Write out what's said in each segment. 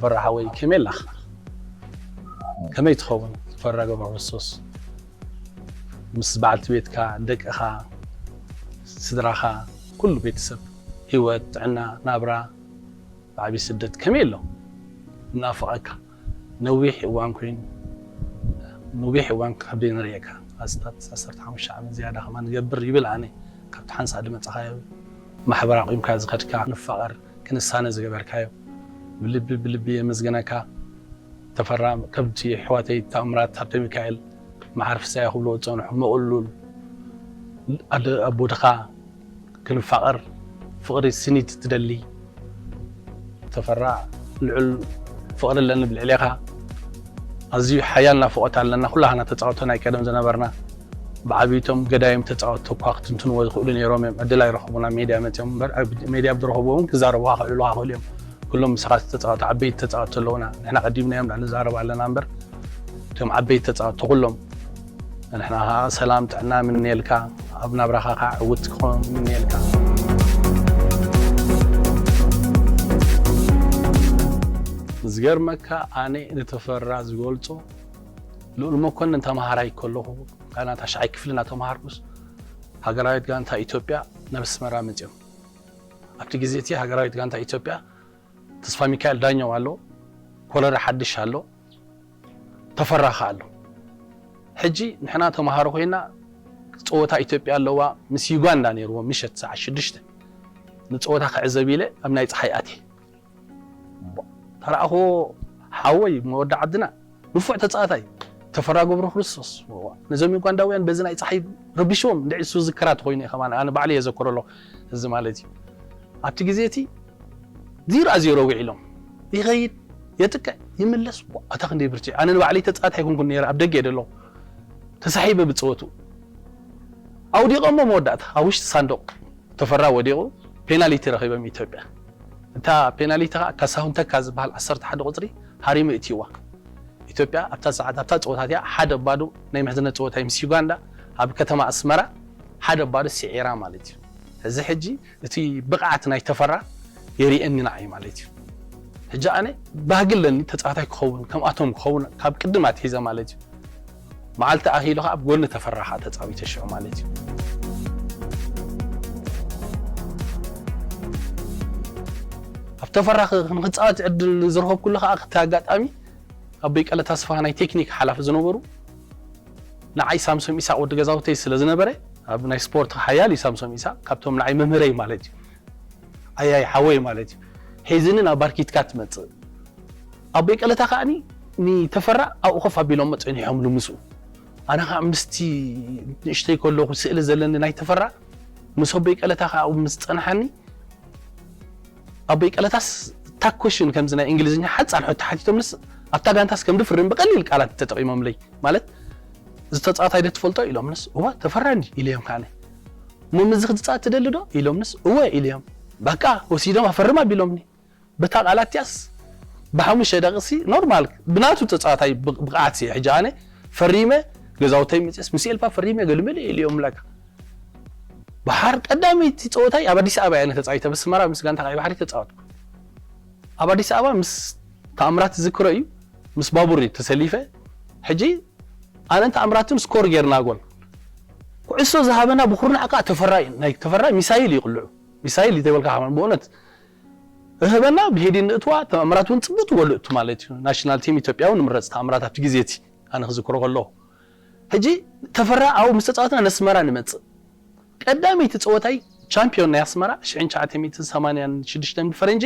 ተፈራ ሓወይ ከመይ ኣለኻ? ከመይ ትኸውን? ተፈራ ገብረ ክርስቶስ ምስ በዓልቲ ቤትካ፣ ደቅኻ፣ ስድራኻ፣ ኩሉ ቤተሰብ፣ ህይወት፣ ጥዕና፣ ናብራ፣ ብዓብዪ ስደት ከመይ ኣሎ? እናፍቐካ። ነዊሕ እዋን ኮይኑ፣ ነዊሕ እዋን ካብ ዘይንርእየካ፣ ኣስታት ዓሰርተ ሓሙሽተ ዓመት ዝያዳ ከማን ንገብር ይብል። ኣነ ካብቲ ሓንሳእ ዝመጻኻዮ ማሕበር ኣቑምካ ዝኸድካ፣ ንፋቐር ክንሳነ ዝገበርካዮ፣ ብልቢ ብልቢ የመስግነካ። ተፈራ፣ ከምቲ ኣሕዋተይ ታምራት ሃብተሚካኤል፣ መዓርፊ ሳያ ክብልዎ ዝጸንሑ፣ መቕሉል ኣደ ኣቦድኻ፣ ክንፋቐር፣ ፍቕሪ ስኒት ትደሊ። ተፈራ፣ ልዑል ፍቕሪ ኣለኒ ብልዕሌኻ። ኣዝዩ ሓያል ናፍቖት ኣለና፣ ኩላህና ተጻወቶ ናይ ቀደም ዝነበርና። ብዓብይቶም ገዳይም ተጻወቶ እኳ ክትንትንዎ ዝኽእሉ ነይሮም እዮም። ዕድል ኣይረኸቡን ኣብ ሜድያ መጺኦም እምበር፣ ኣብ ሜድያ ኣብ ዝረኸብዎ እውን ክዛረቡኻ ክዕልሉኻ ክኽእሉ እዮም። ኩሎም ንስኻ ተጻወቶ፣ ዓበይቲ ተጻወቶ ኣለዉና። ንሕና ቀዲምናዮም ንዛረብ ኣለና እምበር፣ እቶም ዓበይቲ ተጻወቶ ኩሎም። ንሕና ኸዓ ሰላም ጥዕና ምንየልካ፣ ኣብ ናብራኻ ኸዓ ዕውት ክኾን ምንየልካ። ዝገርመካ፣ ኣነ ንተፈራ ዝገልጾ፣ ልኡል መኮንን ተማሃራይ ከለኹ፣ ገና ታሽዓይ ክፍሊ እናተማሃርኩስ፣ ሃገራዊት ጋንታ ኢትዮጵያ ናብ ኣስመራ መጺኦም። ኣብቲ ግዜ እቲ ሃገራዊት ጋንታ ኢትዮጵያ ተስፋ ሚካኤል ዳኛው ኣሎ፣ ኮለረ ሓድሽ ኣሎ፣ ተፈራ ኸኣ ኣሎ። ሕጂ ንሕና ተማሃሮ ኮይና፣ ጸወታ ኢትዮጵያ ኣለዋ፣ ምስ ዩጋንዳ ነይርዎ፣ ምሸት ሰዓት ሽዱሽተ ንጸወታ ክዕዘብ ኢለ ኣብ ናይ ጸሓይ ኣትየ። ተረኣኽዎ፣ ሓወይ፣ መወዲ ዓድና፣ ንፉዕ ተጻዋታይ፣ ተፈራ ገብረ ክርስቶስ። ነዞም ዩጋንዳውያን በዚ ናይ ጸሓይ ረቢሽዎም፣ እንድዒ እሱ ዝዝክራ ተኾይኑ እየ ከማን፣ ኣነ ባዕለይ እየ ዘክሮ ኣለኹ፣ እዚ ማለት እዩ። ኣብቲ ግዜ እቲ ዜሮ ዜሮ ውዒሎም፣ ይኸይድ፣ የጥቅዕ፣ ይምለስ። ዋ፣ ኣታ ክንደይ ብርቱዕ። ኣነ ንባዕለይ ተጻዋታይ ኣይኮንኩን ነይረ፣ ኣብ ደገ እየ ዘለኹ። ተሳሒበ ብጸወቱ። ኣውዲቖሞ መወዳእታ፣ ኣብ ውሽጢ ሳንዱቕ ተፈራ ወዲቑ፣ ፔናልቲ ረኺቦም ኢትዮጵያ። እታ ፔናልቲ ኸኣ ካሳሁን ተካ ዝበሃል ዓሰርተ ሓደ ቁጽሪ ሃሪሙ እትይዋ። ኢትዮጵያ ኣብታ ሰዓት፣ ኣብታ ጸወታ እቲኣ ሓደ ባዶ ናይ ምሕዝነት ጸወታ እዩ ምስ ዩጋንዳ ኣብ ከተማ ኣስመራ ሓደ ባዶ ስዒራ ማለት እዩ። እዚ ሕጂ እቲ ብቕዓት ናይ ተፈራ የርእየኒ ንዓይ ማለት እዩ። ሕጂ ኣነ ባህጊ ኣለኒ ተጻዋታይ ክኸውን፣ ከምኣቶም ክኸውን ካብ ቅድም ኣትሒዘ ማለት እዩ። መዓልቲ ኣኺሉ ኸዓ ኣብ ጎኒ ተፈራ ኸዓ ተጻዊተ ሽዑ ማለት እዩ። ኣብ ተፈራ ኽ-፣ ንኽጻወት ዕድል ዝረኸብኩሉ ኸዓ እቲ ኣጋጣሚ ኣቦይ ቀለታ ኣስፍሃ ናይ ቴክኒክ ሓላፊ ዝነበሩ ንዓይ ሳምሶም ኢሳቕ ወዲ ገዛውተይ ስለ ዝነበረ ኣብ ናይ ስፖርት ሓያል እዩ ሳምሶም ኢሳቕ ካብቶም ንዓይ መምህረይ ማለት እዩ። ኣያይ ሓወይ ማለት እዩ። ሒዝኒ ናብ ባርኪትካ ትመጽእ። ኣቦይ ቀለታ ከኣኒ ንተፈራ ኣብኡ ኮፍ ኣቢሎሞ ጸኒሖምሉ ምስኡ። ኣነ ከኣ ምስቲ ንእሽተይ ከለኹ ስእሊ ዘለኒ ናይ ተፈራ ምስ ኣቦይ ቀለታ ከኣ ምስ ጸንሓኒ ኣቦይ ቀለታስ ታኮሽን ከምዚ ናይ እንግሊዝኛ ሓጻር ሕቶ ሓቲቶምንስ ኣብታ ጋንታስ ከም ድፍርን ብቐሊል ቃላት ተጠቒሞምለይ። ማለት እዚ ተጻዋታይ ዶ ትፈልጦ ኢሎምንስ እወ ተፈራ እንዲ ኢለዮም ከኣነ። እሞ ምስዚ ክትጻወት ትደሊ ዶ ኢሎምንስ እወ ኢለዮም። በቃ ወሲዶም ኣፈርም ኣቢሎምኒ። በታ ቃላት እቲኣስ ብሓሙሽተ ደቂቕሲ ኖርማል ብናቱ ተጻዋታይ ብቕ-፣ ብቕዓት እየ። ሕጂ ኣነ ፈሪመ ገዛውተይ መጽስ ምስ ኤልፓ ፈሪመ ገልመለ ኢለዮም ለካ። ብሓር ቀዳመይቲ ጸወታይ ኣብ ኣዲስ ኣበባ እየ ተጻዊተ። ብስመራ ምስ ጋንታ ቀይ ባሕሪ ተጻወትኩ። ኣብ ኣዲስ ኣበባ ምስ ተኣምራት ዝዝክሮ እዩ፣ ምስ ባቡር እዩ ተሰሊፈ። ሕጂ ኣነን ተኣምራትን ስኮር ጌርና ጎል። ኩዕሶ ዝሃበና ብኹርናዕ ከኣ ተፈራ እዩ። ናይ ተፈራ ሚሳይል እዩ ቅልዑ። ሚሳይል እዩ ዘይበልካ ከማን ብእውነት። ዝህበና ብሄዲን ንእትዋ፣ ተኣምራት እውን ጽቡቕ ትጎሉ እቱ ማለት እዩ። ናሽናል ቲም ኢትዮጵያ እውን ንምረጽ ተኣምራት ኣብቲ ግዜ እቲ ኣነ ክዝክሮ ከለኹ። ሕጂ ተፈራ ኣብኡ ምስ ተጻወትና ነስመራ ንመጽእ። ቀዳመይቲ ጸወታይ ቻምፒዮን ናይ ኣስመራ ሽሕን ትሽዓተ ሚእትን ሰማንያን ሽዱሽተን ብፈረንጂ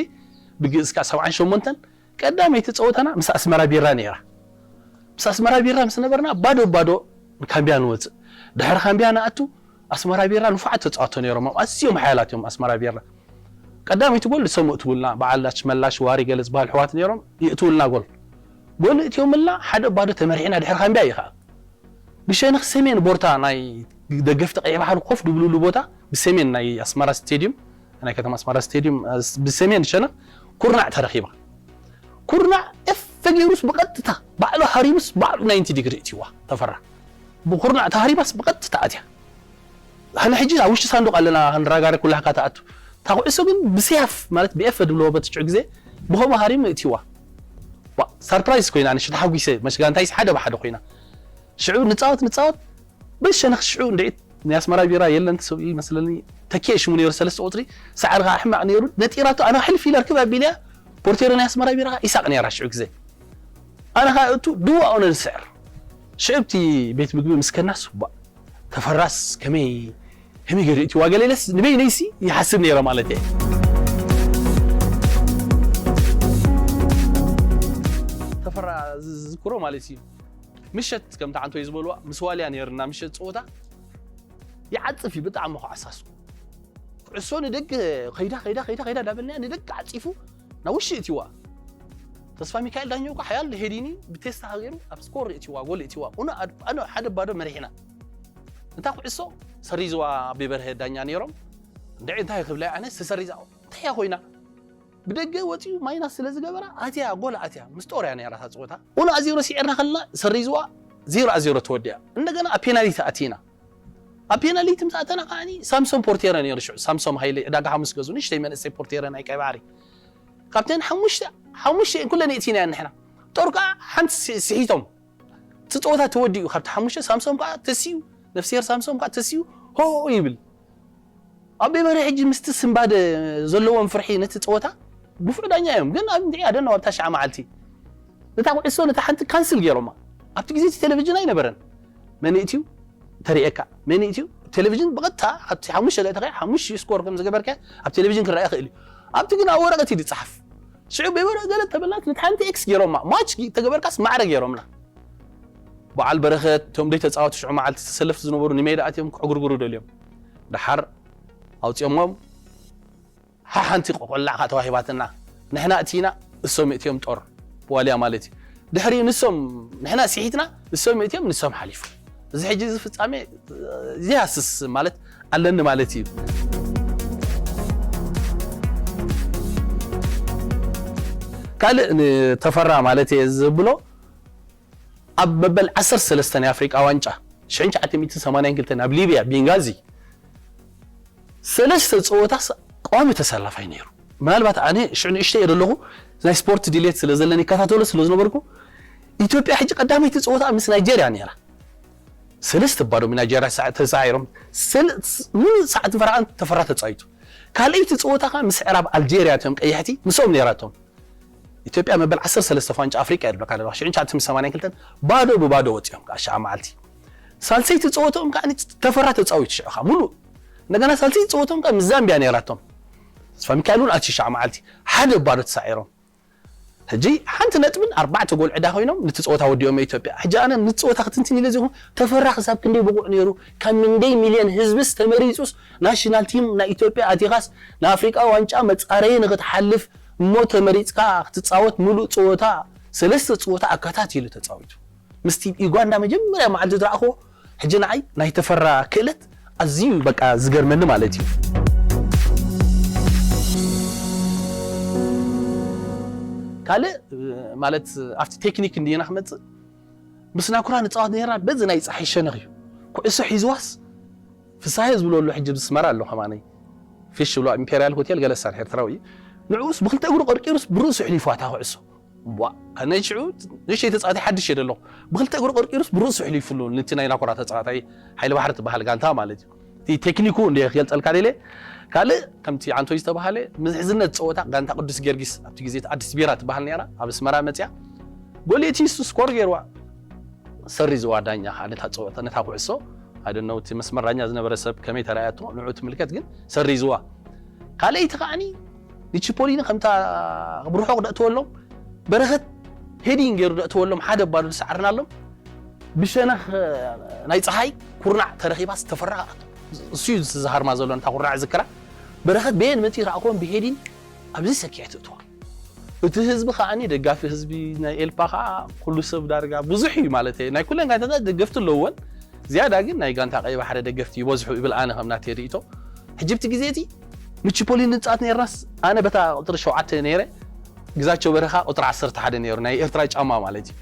ብግእዝ ከኣ ሰብዓን ሸሞንተን ቀዳመይቲ ጸወታና ምስ ኣስመራ ቢራ ነይራ። ምስ ኣስመራ ቢራ ምስ ነበርና ባዶ ባዶ ንካምቢያ ንወጽእ። ድሕሪ ካምቢያ ንኣቱ ኣስመራ ቢራ ንፉዓት ተጻወቶ ነይሮም። ኣዝዮም ሓያላት እዮም ኣስመራ ቢራ። ቀዳመይቲ ጎል ንሶም እትውልና በዓል ኣሽመላሽ ዋሪ ገለ ዝበሃል ኣሕዋት ነይሮም ይእትውልና ጎል። ጎል እትዮምልና ሓደ ባዶ ተመሪሕና ድሕሪ ካምቢያ እዩ ከኣ። ብሸነኽ ሰሜን ቦርታ ናይ ደገፍቲ ቀይሕ ባሕሪ ኮፍ ድብልሉ ቦታ ብሰሜን ናይ ኣስመራ ስቴድዩም፣ ናይ ከተማ ኣስመራ ስቴድዩም፣ እ፣ ብሰሜን ሸነኽ ኩርናዕ ተረኺባ። ኩርናዕ ኤፍ ገይሩስ ብቐጥታ ባዕሉ ሃሪሙስ ባዕሉ ናይንቲ ዲግሪ እትይዋ ተፈራ። ብኩርናዕ ተሃሪባስ ብቐጥታ ኣትያ። ኣነ ሕጂ ኣብ ውሽጢ ሳንዱቕ ኣለና ክንረጋገር ኩላህካ ትኣቱ። እታ ኩዕሶ ግን ብሰያፍ ማለት ብኤፍ ድብልዎ በቲ ሽዑ ግዜ ብኸምኡ ሃሪሙ እትይዋ። ሰርፕራይዝ ኮይና፣ ንሽ ተሓጒሰ፣ መሽ ጋንታይስ ሓደ ብሓደ ኮይና። ሽዑ ንጻወት ንጻወት፣ በሸነኽ ሽዑ እንድዒት ናይ ኣስመራ ቢራ የለን ትስብኢ መስለኒ፣ ተኪኤ ሽሙ ነይሩ ሰለስተ ቁጽሪ። ሳዕሪ ከዓ ሕማቕ ነይሩ፣ ነጢራቶ። ኣነ ሕልፍ ኢለ ርክብ ኣቢለያ። ፖርቴሮ ናይ ኣስመራ ቢራ ከዓ ኢሳቕ ነይራ ሽዑ ግዜ። ኣነ ከዓ እቱ ድዋ ኦነ ንስዕር። ሽዕብቲ ቤት ምግቢ ምስ ከናስ፣ ባ፣ ተፈራስ ከመይ፣ ከመይ ገይሩ እቲ ዋጋ ሌለስ ንበይነይሲ ይሓስብ ነይረ ማለት እየ። ተፈራ ዝዝክሮ ማለት እዩ። ምሸት ከምቲ ዓንቶይ ዝበልዋ ምስ ዋልያ ነይርና ምሸት ፀወታ ይዓፅፍ እዩ ብጣዕሚ ክዓሳሱ። ኩዕሶ ንደገ ከይዳ፣ ከይዳ፣ ከይዳ፣ ከይዳ ዳበልና ንደገ ዓፂፉ ናብ ውሽጢ እቲዋ። ተስፋ ሚካኤል ዳኛው እኳ ሓያል ሄዲኒ ብቴስታ ሃገሩ ኣብ ስኮር እቲዋ፣ ጎል እቲዋ። ኡነ ኣድ-፣ ኣነ ሓደ ባዶ መሪሕና። እታ ኩዕሶ ሰሪዝዋ ኣቤ በርሀ ዳኛ ነይሮም። እንድዒ እንታይ ክብላ ኣነ ተሰሪዛ እንታይ እያ ኮይና? ብደገ ወፂኡ ማይናስ ስለ ዝገበራ ኣትያ፣ ጎል ኣትያ። ምስ ጦር እያ ነይራ እታ ፀወታ። ኡነ ኣዜሮ ስዒርና ከለና ሰሪዝዋ ዜሮ ኣዜሮ ተወዲኣ። እንደገና ኣብ ፔናልቲ ኣቲና። ኣብ ፔናልቲ ምስ ኣተና ከዓኒ ሳምሶም ፖርቴረ ነይሩ ሽዑ። ሳምሶም ሃይለ ዕዳጋ ሓሙስ ገዙ፣ ንእሽተይ መንእሰይ ፖርቴረ ናይ ቀይ ባሕሪ። ካብተን ሓሙሽተ፣ ሓሙሽተ ኩለን የእቲናየን ንሕና። ጦር ከዓ ሓንቲ ሲ-፣ ስሒቶም። እቲ ፀወታ ተወዲኡ፣ ካብቲ ሓሙሽተ ሳምሶም ከዓ ተሲኡ፣ ነፍስሄር ሳምሶም ከዓ ተሲኡ፣ ሆ ይብል። ኣቤ በርሀ ሕጂ ምስቲ ስንባደ ዘለዎም ፍርሒ ነቲ ፀወታ ግፉዕ ዳኛ እዮም፣ ግን ኣብ እንድዒ ኣደና ኣብታ ሸዓ መዓልቲ ነታ ኩዕሶ ነታ ሓንቲ ካንስል ገይሮማ። ኣብቲ ግዜ እቲ ቴሌቪዥን ኣይነበረን። መን እትዩ ተሪኤካ፣ መን እትዩ ቴሌቪዥን ብቐጥታ ኣብቲ ሓሙሽተ ለእተኸ ሓሙሽተ ስኮር ከም ዝገበርከ ኣብ ቴሌቪዥን ክረአ ይኽእል እዩ። ኣብቲ ግን ኣብ ወረቐት እዩ ዝፀሓፍ። ሽዑ ብወረቐት ገለ ተበላስ ነቲ ሓንቲ ኤክስ ገይሮማ። ማች ተገበርካስ ማዕረ ገይሮምና። በዓል በረኸት፣ እቶም ደይ ተፃወቱ ሽዑ መዓልቲ ተሰለፍቲ ዝነበሩ ንሜዳ ኣትዮም ክዕጉርጉሩ ደልዮም። ደሓር ኣውፅኦሞም። ሓ ሓንቲ ቆቆላዕ ከዓ ተዋሂባትና። ንሕና እቲና፣ እሶም እትዮም ጦር ዋልያ ማለት እዩ። ድሕሪኡ ንሶም፣ ንሕና ስሒትና፣ እሶም እትዮም፣ ንሶም ሓሊፉ። እዚ ሕጂ እዚ ፍጻሜ ዘይሃስስ ማለት ኣለኒ ማለት እዩ። ካልእ ንተፈራ ማለት እየ ዝብሎ፣ ኣብ መበል ዓሰርተ ሰለስተ ናይ ኣፍሪቃ ዋንጫ ሽሕን ትሽዓተ ሚእትን ሰማንያን ክልተን ኣብ ሊብያ ቤንጋዚ ሰለስተ ጸወታ ስ-፣ ቀዋሚ ተሰላፋይ ነይሩ። ምናልባት ኣነ ሽዑ ንእሽተይ እየ ዘለኹ፣ ናይ ስፖርት ድሌት ስለ ዘለኒ ይከታተሎ ስለ ዝነበርኩ፣ ኢትዮጵያ ሕጂ ቀዳመይቲ ጸወታ ምስ ናይጀርያ ነይራ። ሰለስተ ባዶ ናይጀርያ ሰዓ-፣ ተሳዒሮም፣ ሰለ-፣ ስ-፣ ሙሉእ ሰዓት ፈረቓን ተፈራ ተጻዊቱ። ካልኣይቲ ጸወታ ከኣ ምስ ዕራብ ኣልጀርያ እቶም ቀያሕቲ ምስኦም ነይራቶም። ኢትዮጵያ መበል ዓሰርተ ሰለስተ ዋንጫ ኣፍሪቃ እየ ዝብለካ ዘለኹ። ሽዑ ትሽዓተ ሚእቲ ሰማንያን ክልተን ባዶ ብባዶ ወፂኦም ከዓ ሸዓ መዓልቲ። ሳልሰይቲ ፀወተኦም ከዓ ተፈራ ተፃዊቱ ሽዑ ከዓ ሙሉእ። እንደገና ሳልሰይቲ ፀወተኦም ከዓ ምስ ዛምቢያ ነይራቶም። ተስፋ ሚካኤል እውን ኣትዩ ሸዓ መዓልቲ ሓደ ባዶ ተሳዒሮም። ሕጂ ሓንቲ ነጥብን ኣርባዕተ ጎል ዕዳ ኮይኖም ነቲ ፀወታ ወዲኦም ኢትዮጵያ። ሕጂ ኣነ ነቲ ፀወታ ክትንትን ኢለ ዚኹ ተፈራ ክሳብ ክንደይ ብቑዕ ነይሩ፣ ካብ ምንደይ ሚልዮን ህዝብስ ተመሪፁስ ናሽናል ቲም ናይ ኢትዮጵያ ኣቲኻስ ንኣፍሪቃ ዋንጫ መፃረዪ ንክትሓልፍ እሞ ተመሪፅካ ክትፃወት ሙሉእ ፀወታ ሰለስተ ፀወታ ኣከታቲሉ ተፃዊቱ። ምስቲ ዩጋንዳ መጀመርያ መዓልቲ ዝረኣኽዎ ሕጂ ንዓይ ናይ ተፈራ ክእለት ኣዝዩ በቃ ዝገርመኒ ማለት እዩ። ካልእ ማለት ኣብቲ ቴክኒክ እንዲና ክመፅእ ምስ ናኩራ ንፃወት ነይርና በዚ ናይ ፀሓይ ሸነኽ እዩ። ኩዕሶ ሒዝዋስ ፍሳሄ ዝብሎ ኣሎ ሕጂ ብስመራ ኣሎ ከማነይ ፊሽ ዝብሎ ኢምፔርያል ሆቴል ገለሳን ኤርትራዊ እዩ። ንዕኡስ ብክልተ እግሩ ቀርቂሩስ ብርእሱ ኣሕሊፉዋ እታ ኩዕሶ። ዋ፣ ኣነ ሽዑ ንእሽተይ ተጻዋታይ ሓድሽ እየ ዘለኹ። ብክልተ እግሩ ቀርቂሩስ ብርእሱ ኣሕሊፉሉ ነቲ ናይ ናኩራ ተጻዋታይ ሓይለ ባሕሪ ትበሃል ጋንታ ማለት እዩ። እቲ ቴክኒኩ እንደ ክገልጸልካ ደልየ። ካልእ ከምቲ ዓንቶይ ዝተባሃለ ምሕዝነት ጸወታ ጋንታ ቅዱስ ጊዮርጊስ ኣብቲ ግዜ ኣዲስ ቢራ ትበሃል ነይራ ኣብ ኣስመራ መጽያ ጎል እቲ ስኮር ገይርዋ። ሰሪዝዋ ዳኛ ከዓ ነታ ጸወታ ነታ ኩዕሶ ኣደነው እቲ መስመር ዳኛ ዝነበረ ሰብ ከመይ ተራእያቶ ንዑ ትምልከት ግን ሰሪዝዋ። ካልኣይቲ ከዓኒ ንቺፖሊኒ ከምታ ብርሑቕ ደእተወሎም በረኸት ሄዲንግ ገይሩ ደእተወሎም ሓደ ባዶ ዝሰዓርናሎም ብሸነኽ ናይ ፀሓይ ኩርናዕ ተረኺባ ዝተፈራ እሱ እዩ ዝሃርማ ዘሎ ነታ ኩርናዕ ዝክራ በረኸት በየን መፂ ረኣኽዎም ብሄዲን ኣብዚ ሰኪዐ ትእትዋ እቲ ህዝቢ ከዓኒ ደጋፊ ህዝቢ ናይ ኤልፓ ከዓ ኩሉ ሰብ ዳርጋ ብዙሕ እዩ ማለት እየ ናይ ኩለን ጋንታታት ደገፍቲ ኣለውወን ዝያዳ ግን ናይ ጋንታ ቀይ ባሕሪ ደገፍቲ ይበዝሑ ይብል ኣነ ከም ናተይ ርእይቶ ሕጂ ብቲ ግዜ እቲ ንቺፖሊን ንፃወት ነይርናስ ኣነ በታ ቁፅሪ ሸውዓተ ነይረ ግዛቸው በረኻ ቁፅሪ ዓሰርተ ሓደ ነይሩ ናይ ኤርትራ ጫማ ማለት እዩ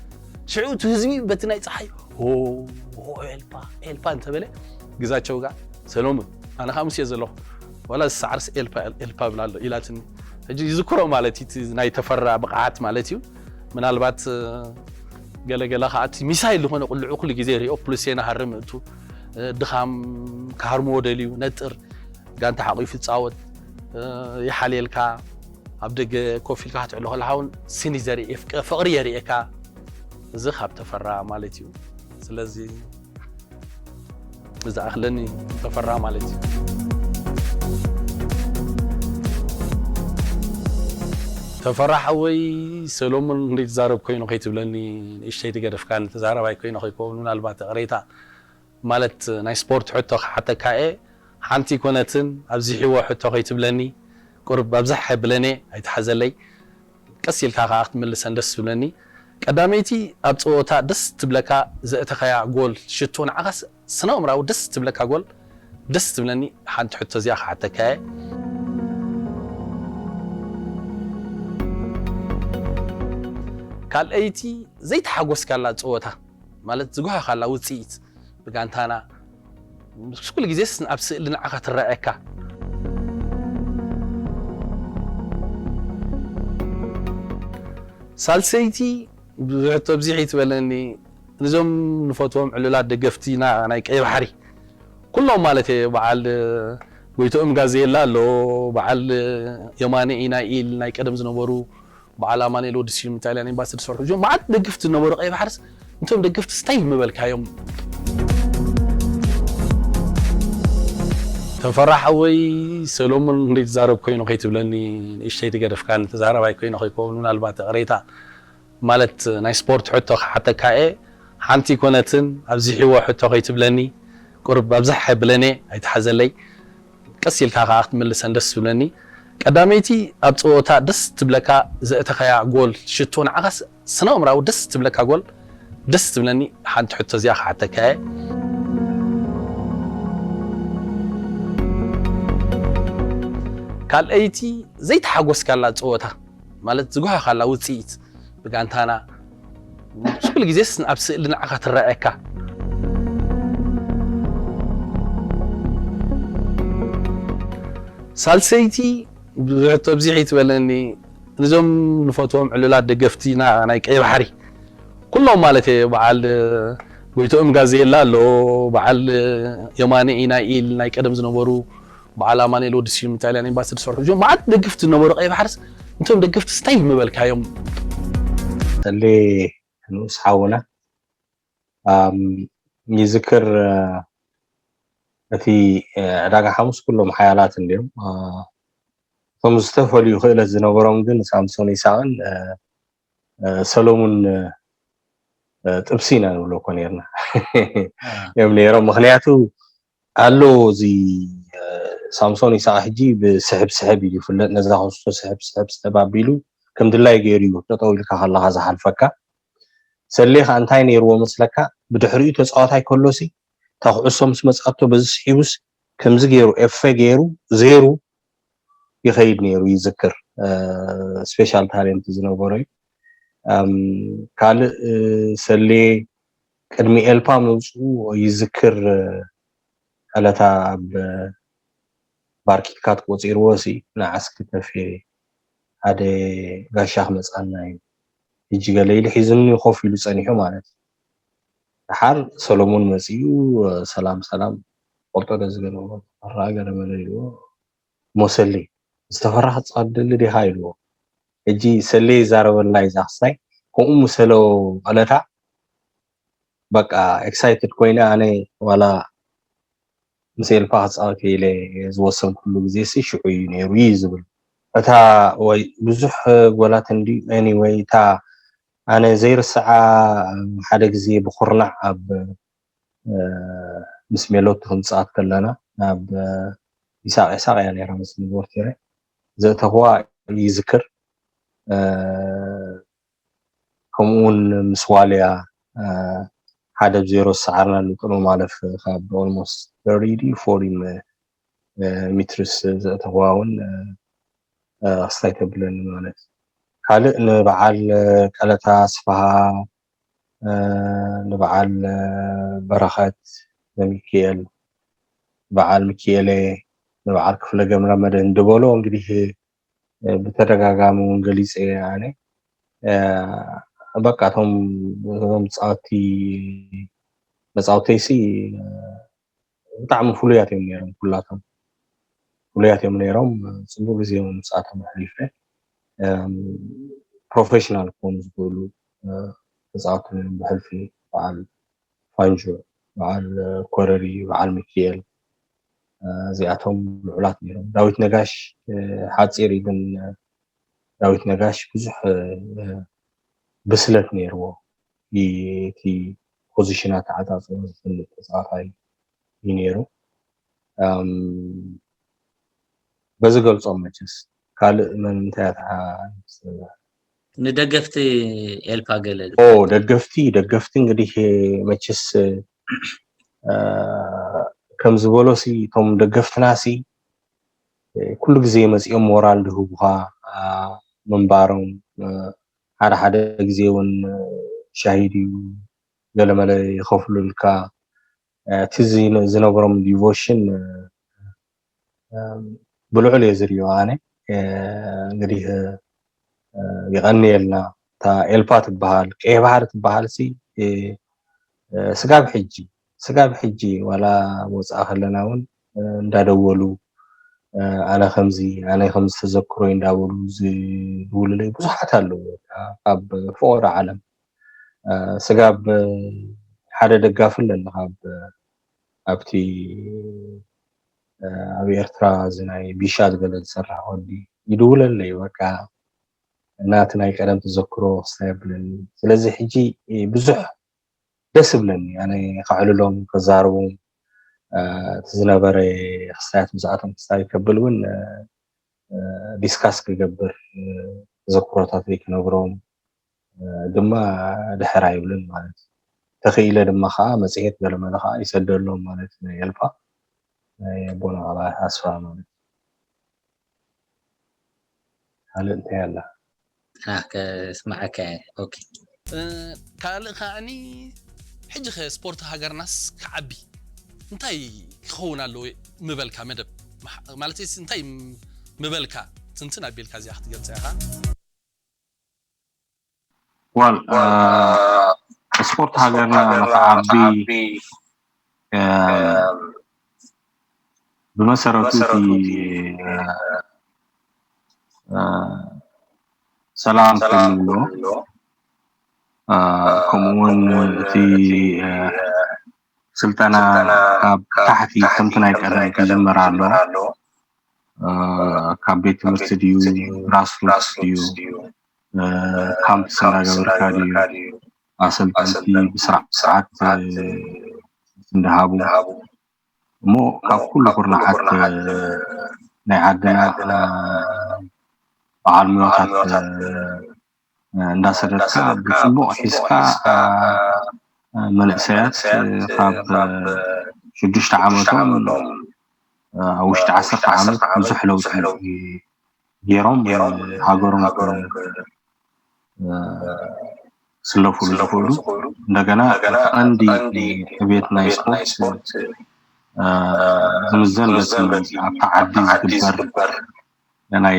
ሽዑ እቲ ህዝቢ በቲ ናይ ፀሓይ ሆ ሆ ኤልፓ ኤልፓ እንተበለ ግዛቸው ጋር ሰሎሙን ኣነ ከዓ ምስ እየ ዘለኹ ዋላ ዝሰዓርስ ኤልፓ ኤልፓ ብላ ኣሎ ኢላትኒ ሕጂ ይዝክሮ ማለት እዩ እቲ ናይ ተፈራ ብቕዓት ማለት እዩ ምናልባት ገለገለ ከዓ እቲ ሚሳይል ዝኾነ ቁልዑ ኩሉ ግዜ ሪኦ ፕሉሴና ሃርም እቱ ድኻም ክሃርምዎ ደልዩ ነጥር ጋንታ ሓቂፉ ይፃወት ይሓልየልካ ኣብ ደገ ኮፍ ኢልካ ክትዕሎ ከለካ እውን ስኒ ዘርኢ ፍቅሪ የርእየካ። እዚ ካብ ተፈራ ማለት እዩ። ስለዚ ዝኣኽለኒ ተፈራ ማለት እዩ። ተፈራ ሓወይ፣ ሰሎሙን እንዴት ዛረብ ኮይኑ ከይትብለኒ፣ ንእሽተይ ትገደፍካኒ፣ ተዛረባይ ኮይኑ ከይከውን ምናልባት ቅሬታ ማለት ናይ ስፖርት ሕቶ ክሓተካ እየ። ሓንቲ ይኮነትን ኣብዚሕዎ ሕቶ ከይትብለኒ፣ ቁርብ ኣብዛሕ ብለኔ ኣይትሓዘለይ። ቀስ ኢልካ ከዓ ክትምልሰን ደስ ዝብለኒ። ቀዳመይቲ ኣብ ፀወታ ደስ ትብለካ ዘእተኸያ ጎል ሽቶ ንዓኻ ስነ ኣእምራዊ ደስ ትብለካ ጎል ደስ ትብለኒ። ሓንቲ ሕቶ እዚኣ ክሓተካ እየ። ካልኣይቲ ዘይተሓጎስካላ ፀወታ ማለት ዝጓሃኻላ ውፅኢት ብጋንታና ምስ ኩሉ ግዜስ ኣብ ስእሊ ንዓኻ ትረኣየካ። ሳልሰይቲ ብዙሕ ተብዚሕ ይትበለኒ። ንዞም ንፈትዎም ዕሉላት ደገፍቲና ናይ ቀይ ባሕሪ ኩሎም ማለት እየ። በዓል ጎይቶኦም ጋዜላ ኣሎ፣ በዓል የማነ ኢናኢል ናይ ቀደም ዝነበሩ በዓል ኣማኑኤል ወዲ ስዩም ኢጣልያን ኤምባሲ ዝሰርሑ እዚኦም መዓት ደገፍቲ ዝነበሩ ቀይ ባሕርስ እንቶም ደገፍቲ ስታይ ምበልካዮም። ተፈራ ሓወይ ሰሎሙን እንዴት ዛረብ ኮይኑ ከይትብለኒ ንእሽተይ ትገደፍካኒ ተዛረባይ ኮይኑ ከይከውን ምናልባት ቅሬታ ማለት ናይ ስፖርት ሕቶ ክሓተካ እየ። ሓንቲ ይኮነትን ኣብዚሕዎ ሕቶ ከይትብለኒ ቁርብ ኣብዛሕ ብለኔ ኣይትሓዘለይ። ቀስ ኢልካ ከዓ ክትምልሰን ደስ ዝብለኒ። ቀዳመይቲ ኣብ ፀወታ ደስ ትብለካ ዘእተኸያ ጎል ሽቶ ንዓኻ ስነ ኣእምራዊ ደስ ትብለካ ጎል ደስ ትብለኒ። ሓንቲ ሕቶ እዚኣ ክሓተካ እየ። ካልኣይቲ ዘይተሓጎስካላ ፀወታ ማለት ዝጓሃኻላ ውፅኢት ብጋንታና ምስ ኩሉ ግዜስ ኣብ ስእሊ ንዓኻ ትረኣየካ። ሳልሰይቲ ብዙሕ ተብዚሕ ይትበለኒ። ንዞም ንፈትዎም ዕሉላት ደገፍቲና ናይ ቀይ ባሕሪ ኩሎም ማለት እየ። በዓል ጎይቶኦም ጋዜላ ኣሎ፣ በዓል የማነ ኢናኢል ናይ ቀደም ዝነበሩ በዓል ኣማኑኤል ወዲ ስዩም ኢጣልያን ኤምባሲ ዝሰርሑ እዚኦም መዓት ደገፍቲ ዝነበሩ ቀይ ባሕርስ እንቶም ደገፍቲ ስታይ ምበልካዮም። ተሌ ንኡስ ሓውና ይዝክር። እቲ ዕዳጋ ሓሙስ ኩሎም ሓያላት እንድዮም። እቶም ዝተፈልዩ ክእለት ዝነበሮም ግን ሳምሶን ይስሃቅን ሰሎሙን ጥብሲ ኢና ንብሎ እኮ ነርና እዮም ነይሮም። ምክንያቱ ኣሎ እዚ ሳምሶን ይስሃቅ ሕጂ ብስሕብ ስሕብ እዩ ዝፍለጥ። ነዛ ኮስቶ ስሕብ ስሕብ ስሕብ ኣቢሉ ከም ድላይ ገይሩ እዩ ጠጠው ኢልካ ከለካ ዝሓልፈካ። ሰሌ ከኣ እንታይ ነይርዎ መስለካ? ብድሕሪኡ ተጻዋታይ ከሎሲ እታ ኩዕሶ ምስ መጻቶ በዚ ስሒቡስ ከምዚ ገይሩ ኤፈ ገይሩ ዜሩ ይኸይድ ነይሩ ይዝክር። ስፔሻል ታሌንት ዝነበሮ እዩ። ካልእ ሰሌ ቅድሚ ኤልፓ ምውፅኡ ይዝክር። ዕለታ ኣብ ባርኪካት ቆፂርዎ ሲ ንዓስኪ ተፌ ሓደ ጋሻ ክመፃና እዩ ሕጂ ገለ ኢሉ ሒዝኒ ኮፍ ኢሉ ፀኒሑ ማለት እዩ። ደሓር ሰሎሞን መፂኡ ሰላም ሰላም ቆልጦ ዶ ዝገለዎ ተፈራ ገለ መለ ኢልዎ ሞሰሊ ዝተፈራ ክትፃወት ደሊ ዲኻ ኢልዎ። ሕጂ ሰሌ ይዛረበልና እዩ ዛክስታይ ከምኡ ምሰሎ ዕለታ በቃ ኤክሳይትድ ኮይነ ኣነ ዋላ ምስ ኤልፓ ክፃወት ኢለ ዝወሰንኩሉ ግዜ ሲ ሽዑ እዩ ነይሩ እዩ ዝብል እታ ወይ ብዙሕ ጎላት እንዲ ኤኒወይ እታ ኣነ ዘይርስዓ ሓደ ግዜ ብኩርናዕ ኣብ ምስ ሜሎት ክንፃወት ከለና ናብ ይሳቅ ይሳቅ እያ ነይራ መስሊ ቦርቴረ ዘእተኽዋ ይዝክር ከምኡውን ምስ ዋልያ ሓደ ብ ዜሮ ዝሰዓርናሉ ጥሎ ማለፍ ካብ ኦልሞስት ተርቲ ፎርቲ ሜትርስ ዘእተኽዋ እውን ክስታይ ተብለኒ ማለት ካልእ ንበዓል ቀለታ ስፍሃ ንበዓል በረኸት ዘሚኪኤል በዓል ሚኪኤሌ ንበዓል ክፍለ ገብረ መድህን ድበሎ እንግዲህ ብተደጋጋሚ እውን ገሊፀ እየ ኣነ በቃ እቶም እቶም ተፃወቲ መፃወተይሲ ብጣዕሚ ፍሉያት እዮም ነይሮም። ኩላቶም ፍሉያት እዮም ነይሮም። ፅቡቅ ግዜ እውን ምስኣቶም ኣሕሊፈ። ፕሮፌሽናል ክኾኑ ዝኽእሉ ተፃወቲ ነይሮም። ብሕልፊ በዓል ፋንጆ፣ በዓል ኮረሪ፣ በዓል ሚኪኤል፣ እዚኣቶም ልዑላት ነይሮም። ዳዊት ነጋሽ ሓፂር እዩ፣ ግን ዳዊት ነጋሽ ብዙሕ ብስለት ነይርዎ። እቲ ፖዚሽን ኣተዓፃፅኦ ዝፈልጥ ተፃዋታይ እዩ ነይሩ። በዚ ገልፆም። መቸስ ካልእ መን እንታይ ኣተሓ ንደገፍቲ ኤልፓ ገለ ደገፍቲ ደገፍቲ እንግዲህ መቸስ ከም ዝበሎ ሲ እቶም ደገፍትና ሲ ኩሉ ግዜ መፂኦም ሞራል ዝህቡኻ ምንባሮም፣ ሓደ ሓደ ግዜ እውን ሻሂ ድዩ ገለመለ ይኸፍሉልካ። እቲ ዝነብሮም ዲቮሽን ብልዑል እየ ዝሪኦ ኣነ። እንግዲህ ይቐንየልና። እታ ኤልፓ ትበሃል፣ ቀይ ባህሪ ትበሃል ሲ ስጋብ ሕጂ ስጋብ ሕጂ ዋላ ወፃእ ከለና እውን እንዳደወሉ ኣነ ከምዚ ኣነ ከምዚ ተዘክሮ እንዳበሉ ዝድውሉለይ ብዙሓት ኣለዉ። ካብ ፈቆዶ ዓለም ስጋብ ሓደ ደጋፊ ኣለኒ ካብ ኣብቲ ኣብ ኤርትራ እዚ ናይ ቢሻ ዝበለ ዝሰርሕ ወዲ ይድውለለይ። በቃ እናቲ ናይ ቀደም ተዘክሮ ክስታይ የብለኒ። ስለዚ ሕጂ ብዙሕ ደስ ይብለኒ ኣነ ከዕልሎም ከዛርቦም እቲ ዝነበረ ክስታያት ምስኣቶም ክስታይ ከብል እውን ዲስካስ ክገብር ተዘክሮታተይ ክነግሮም ድማ ድሕር ኣይብልን ማለት እዩ። ተኽኢለ ድማ ከዓ መፅሄት ገለመለ ከዓ ይሰደሎም ማለት ናይ ኤልፓ ናይ ኣቦና ቃላይ ኣስፋ ማለት ካልእ እንታይ ኣላ? ከስማዓካ። ኦኬ። ካልእ ከዓኒ ሕጂ ከ ስፖርት ሃገርናስ ክዓቢ እንታይ ክኸውን ኣለዎ ምበልካ መደብ ማለት እንታይ ምበልካ ትንትን ኣቢልካ እዚኣ ክትገልፀ ኢኻ? ዋል ስፖርት ሃገርና ንክዓቢ ብመሰረቱ እቲ ሰላም ክህሉ ከምኡ እውን እቲ ስልጠና ካብ ታሕቲ ከምቲ ናይ ቀደም ክጅመር ኣሎ። ካብ ቤት ትምህርቲ ድዩ ግራስሩትስ ድዩ ካምፕስ እንዳገበርካ ድዩ ኣሰልጠንቲ ብስርዓት እንዳሃቡ እሞ ካብ ኩሉ ኩርናዓት ናይ ዓድና በዓል ሙያታት እንዳሰደድካ ብፅቡቅ ሒዝካ መንእሰያት ካብ ሽዱሽተ ዓመቶም ኣብ ውሽጢ ዓሰርተ ዓመት ብዙሕ ለውጢ ገይሮም ሃገሮም ክስለፉሉ ዝኽእሉ እንደገና ቀንዲ ዕቤት ናይ ስፖርት ዝምዘን በቲ ኣብታ ዓዲ ዝግበር ናይ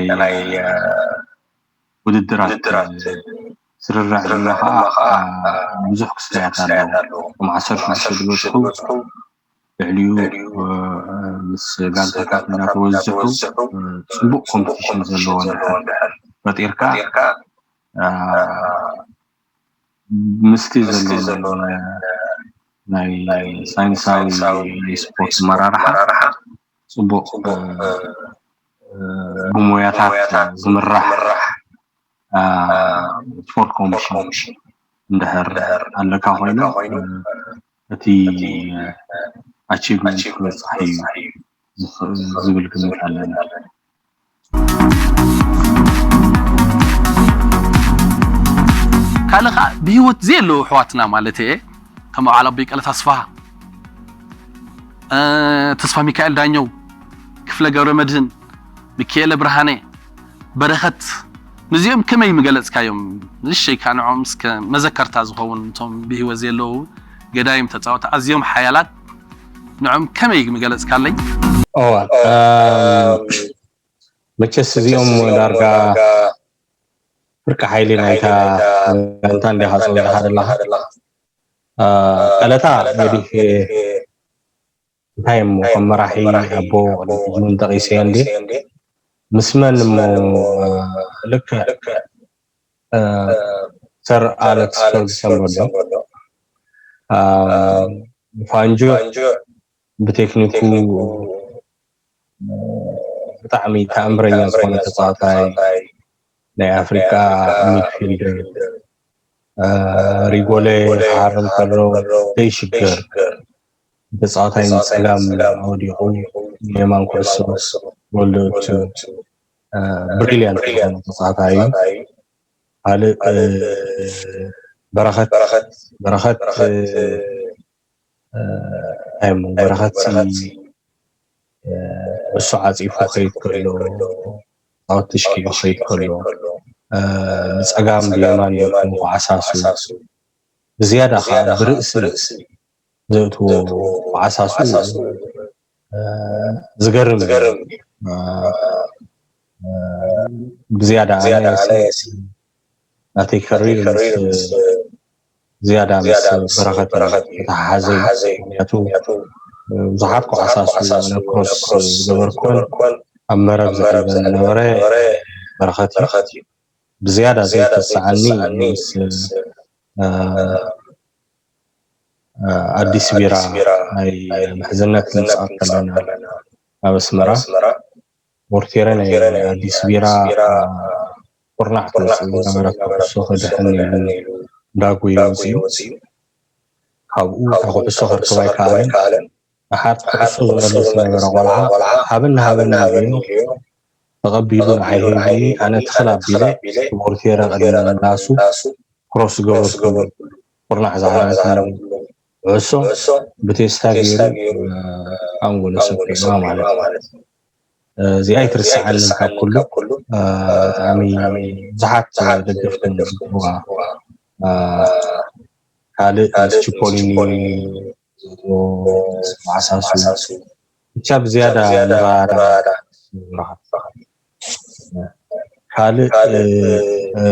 ውድድራት ስርርዕ ድማ ከዓ ብዙሕ ክስተያት ኣለዎ። እቶም ዓሰርተ ሽዱሽተ ዝበፅሑ ልዕሊኡ ምስ ጋንታታት እናተወዝሑ ፅቡቅ ኮምፒቲሽን ዘለዎ እንድሕር ፈጢርካ ምስቲ ዘሎ ናይ ሳይንሳዊ ናይ ስፖርት መራርሓ ፅቡቅ ብሞያታት ዝምራሕ ስፖርት ኮሚሽን እንድሕር ኣለካ ኮይኑ እቲ ኣቺቭመንት ክበፅሕ እዩ ዝብል ግምት ኣለኒ። ካልእ ከዓ ብህይወት ዘየለዉ ኣሕዋትና ማለት እየ ከም በዓል ኣቦይ ቀለ ተስፋ ተስፋ ሚካኤል ዳኘው ክፍለ ገብረ መድህን ሚካኤለ ብርሃነ በረኸት ንዚኦም ከመይ ምገለፅካዮም? ንእሽተይ ከዓ ንዖም እስከ መዘከርታ ዝኸውን እቶም ብህይወት ዘለዉ ገዳይም ተፃወቲ ኣዝዮም ሓያላት ንዖም ከመይ ምገለፅካለይ? መቸስ እዚኦም ዳርጋ ፍርቂ ሓይሊ ናይታ ጋንታ እንዲኻ ጸዊዕኻ ዘለኻ። አ፣ ቀለታ እንግዲህ እንታይ እሞ ከም መራሒ ኣቦ ቅድሚ ሕጂ እውን ጠቒሰዮ እንዴ፣ ምስ መን እሞ፣ አ፣ ልክዕ፣ አ፣ ሰር ኣሌክስ ፈርጉሰን በሎ፣ አ፣ ፋንጆ ብቴክኒኩ ብጣዕሚ ተኣምረኛ ዝኾነ ተጻዋታይ፣ ናይ ኣፍሪቃ ሚድፊልደር፣ አ፣ ሪጎሌ ክሃርም ከሎ ዘይሽገር ተጻዋታይ፣ ንጸጋም ወዲቑ ንየማን ኩዕሶ ጎል ዘእቱ፣ አ፣ ብሪልያንት ዝኾነ ተጻዋታይ እዩ። ካልእ፣ አ፣ በረኸት፣ በረኸት፣ አ፣ እንታይ እሞ በረኸት ሲ፣ አ፣ እሱ ዓጺፉ ኸይድ ከሎ፣ ጻወት ትሽኪዑ ኸይድ ከሎ፣ አ፣ ብጸጋም ብየማን ክዓሳሱ፣ ብዝያዳ ኸኣ ብርእሲ ዘእትዎ ዓሳሱ፣ አ፣ ዝገርም እዩ። አ፣ አ፣ ብዝያዳ ኣነ ሲ፣ ናተይ ከሪር ምስ፣ ዝያዳ ምስ በረኸት እዩ ዝተሓሓዘ እዩ። ምኽንያቱ ብዙሓት ኮዓሳሱ፣ ኣነ ክሮስ ዝገበርኩን ኣብ መረብ ዘዕልበን ዝነበረ በረኸት እዩ። ብዝያዳ ዘይተስዓኒ ምስ፣ አ፣ አ፣ ኣዲስ ቢራ ናይ ምሕዝነት ክንጻወት ከለና ኣብ ኣስመራ፣ ፖርቴረ ናይ ኣዲስ ቢራ፣ አ፣ ቁርናዕ ክወጽእ ዝነበረ ኩዕሶ ክድሕን ኢሉ እንዳጎየ ወጺኡ። ካብኡ እታ ኩዕሶ ከርክባ ኣይከኣለን። ደሓር ኩዕሶ ዝመልስ ዝነበረ ቆልዓ ሃበኒ ሃበኒ ኢሉ ተቐቢሉ ንዓይ ሂቡኒ፣ ኣነ ትኽል ኣቢለ ፖርቴረ ቅድሚ ምምላሱ ክሮስ ዝገበርኩሉ ቁርናዕ ዝሃረምኩሉ ኩዕሶ ብቴስታ ገይሩ፣ አ፣ ኣንጎሎ ሰኪዕዋ ማለት እዩ። አ፣ እዚኣ ኣይትርስዓንን ካብ ኩሉ። አ፣ ብጣዕሚ ብዙሓት ደገፍትን ዝዝክርዋ፣ አ፣ ካልእ ምስ ቺፖሊኒ ዝዓሳሱ፣ ብቻ ብዝያዳ ንባዳ ንረኽብ። ካልእ፣ እ፣ እ፣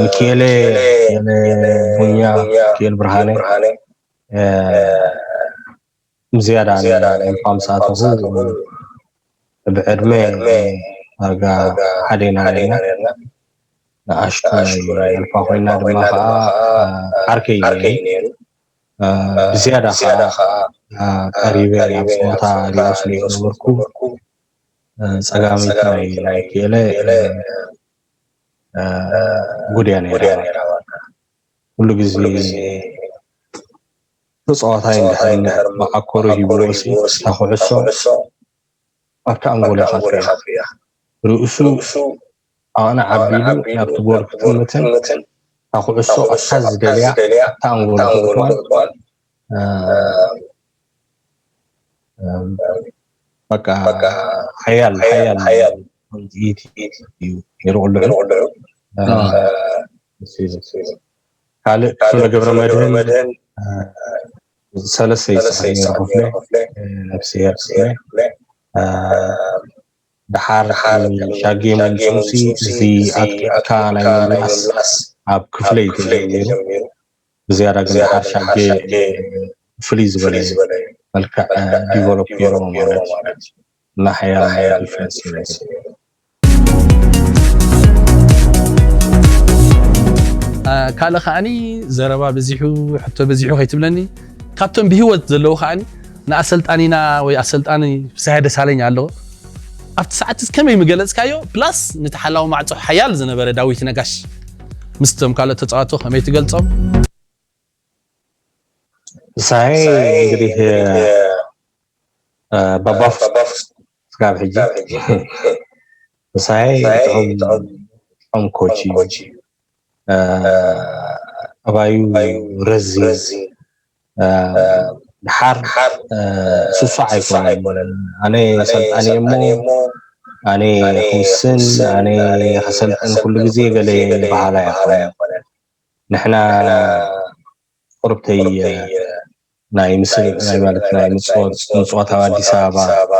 ሚኪኤለ፣ ሚኪኤለ ቡኛ፣ ሚኪኤል ብርሃነ፣ እ፣ ብዝያዳ ንኤልፓ ምስ ኣተኹ ብዕድመ ዳርጋ ሓደ ኢና ነርና። ንኣሽቱ ናይ ኤልፓ ኮይና ድማ ኸዓ ዓርከይ እዩ ነይሩ። አ፣ ብዝያዳ ኸዓ፣ አ፣ ቀሪበ ኣብ ጸወታ ሪኦ ስለ ዝነበርኩ፣ አ፣ ጸጋመይቲ ናይ፣ ናይ ፒኤልኤ፣ አ፣ ጉድያ ነይራ። ኩሉ ግዜ ተጻዋታይ እንድሕር መዓኮሩ ሂብዎሲ፣ እታ ኩዕሶ ኣብታ ኣንጎሎ ኢኻ ትርእያ። ርእሱ ኣቕንዕ ኣቢሉ ናብቲ ጎል ክጥምትን እታ ኩዕሶ ኣብታ ዝደልያ ኣብታ ኣንጎሎ ክእትዋን፣ እ፣ እ፣ በቃ ሓያል፣ ሓያል ውጽኢት እዩ ነይሩ ቅልዑ። እ፣ ኣዎ። ካልእ ክፍለ ገብረ መድህን፣ እ፣ ሰለስተ ይስዕብ ነይሩ ክፍለ፣ እ፣ ነፍስሄር ክፍለ። እ፣ ደሓር ሻጌ ምምፅኡሲ እዚ ኣጥቂዕካ ናይ ምምላስ ኣብ ክፍለ እዩ ተጀሚሩ። ብዝያዳ ግን ደሓር ሻጌ ፍልይ ዝበለ መልክዕ ዲቨሎፕ ገይርዎ ማለት እዩ። እና ሓያል ዲፍረንስ እዩ። አ፣ ካልእ ከዓኒ ዘረባ በዚሑ፣ ሕቶ በዚሑ ከይትብለኒ፣ ካብቶም ብህይወት ዘለዉ ከዓኒ ንኣሰልጣኒና ወይ ኣሰልጣኒ ፍስሃየ ደሳለኝ ኣለዎ። ኣብቲ ሰዓት እዚ ከመይ ምገለጽካዮ? ፕላስ ነቲ ሓላዊ ማዕጾ ሓያል ዝነበረ ዳዊት ነጋሽ ምስቶም ካልኦት ተጻዋቶ ከመይ ትገልጾም? ፍስሃየ እንግዲህ፣ እ፣ ባባፍ ስጋብ ሕጂ። ፍስሃየ ጥዑም፣ ጥዑም ኮች እዩ። እ፣ ጠባዩ ረዚን፣ እ፣ ደሓር፣ እ፣ ስሱዕ ኣይኮነን። ኣነ ሰልጣኒ እየ እሞ፣ ኣነ ክውስን፣ ኣነ ከሰልጥን ኩሉ ግዜ ገለ በሃላይ ኣይኮነን። ንሕና ቁርብተይ፣ እ፣ ናይ ምስል፣ ናይ ማለት ናይ ምጽዋት፣ ምጽዋት ኣብ ኣዲስ ኣበባ፣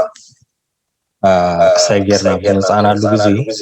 እ፣ ክሳይ ጌርና ብዝመጻእናሉ ግዜ፣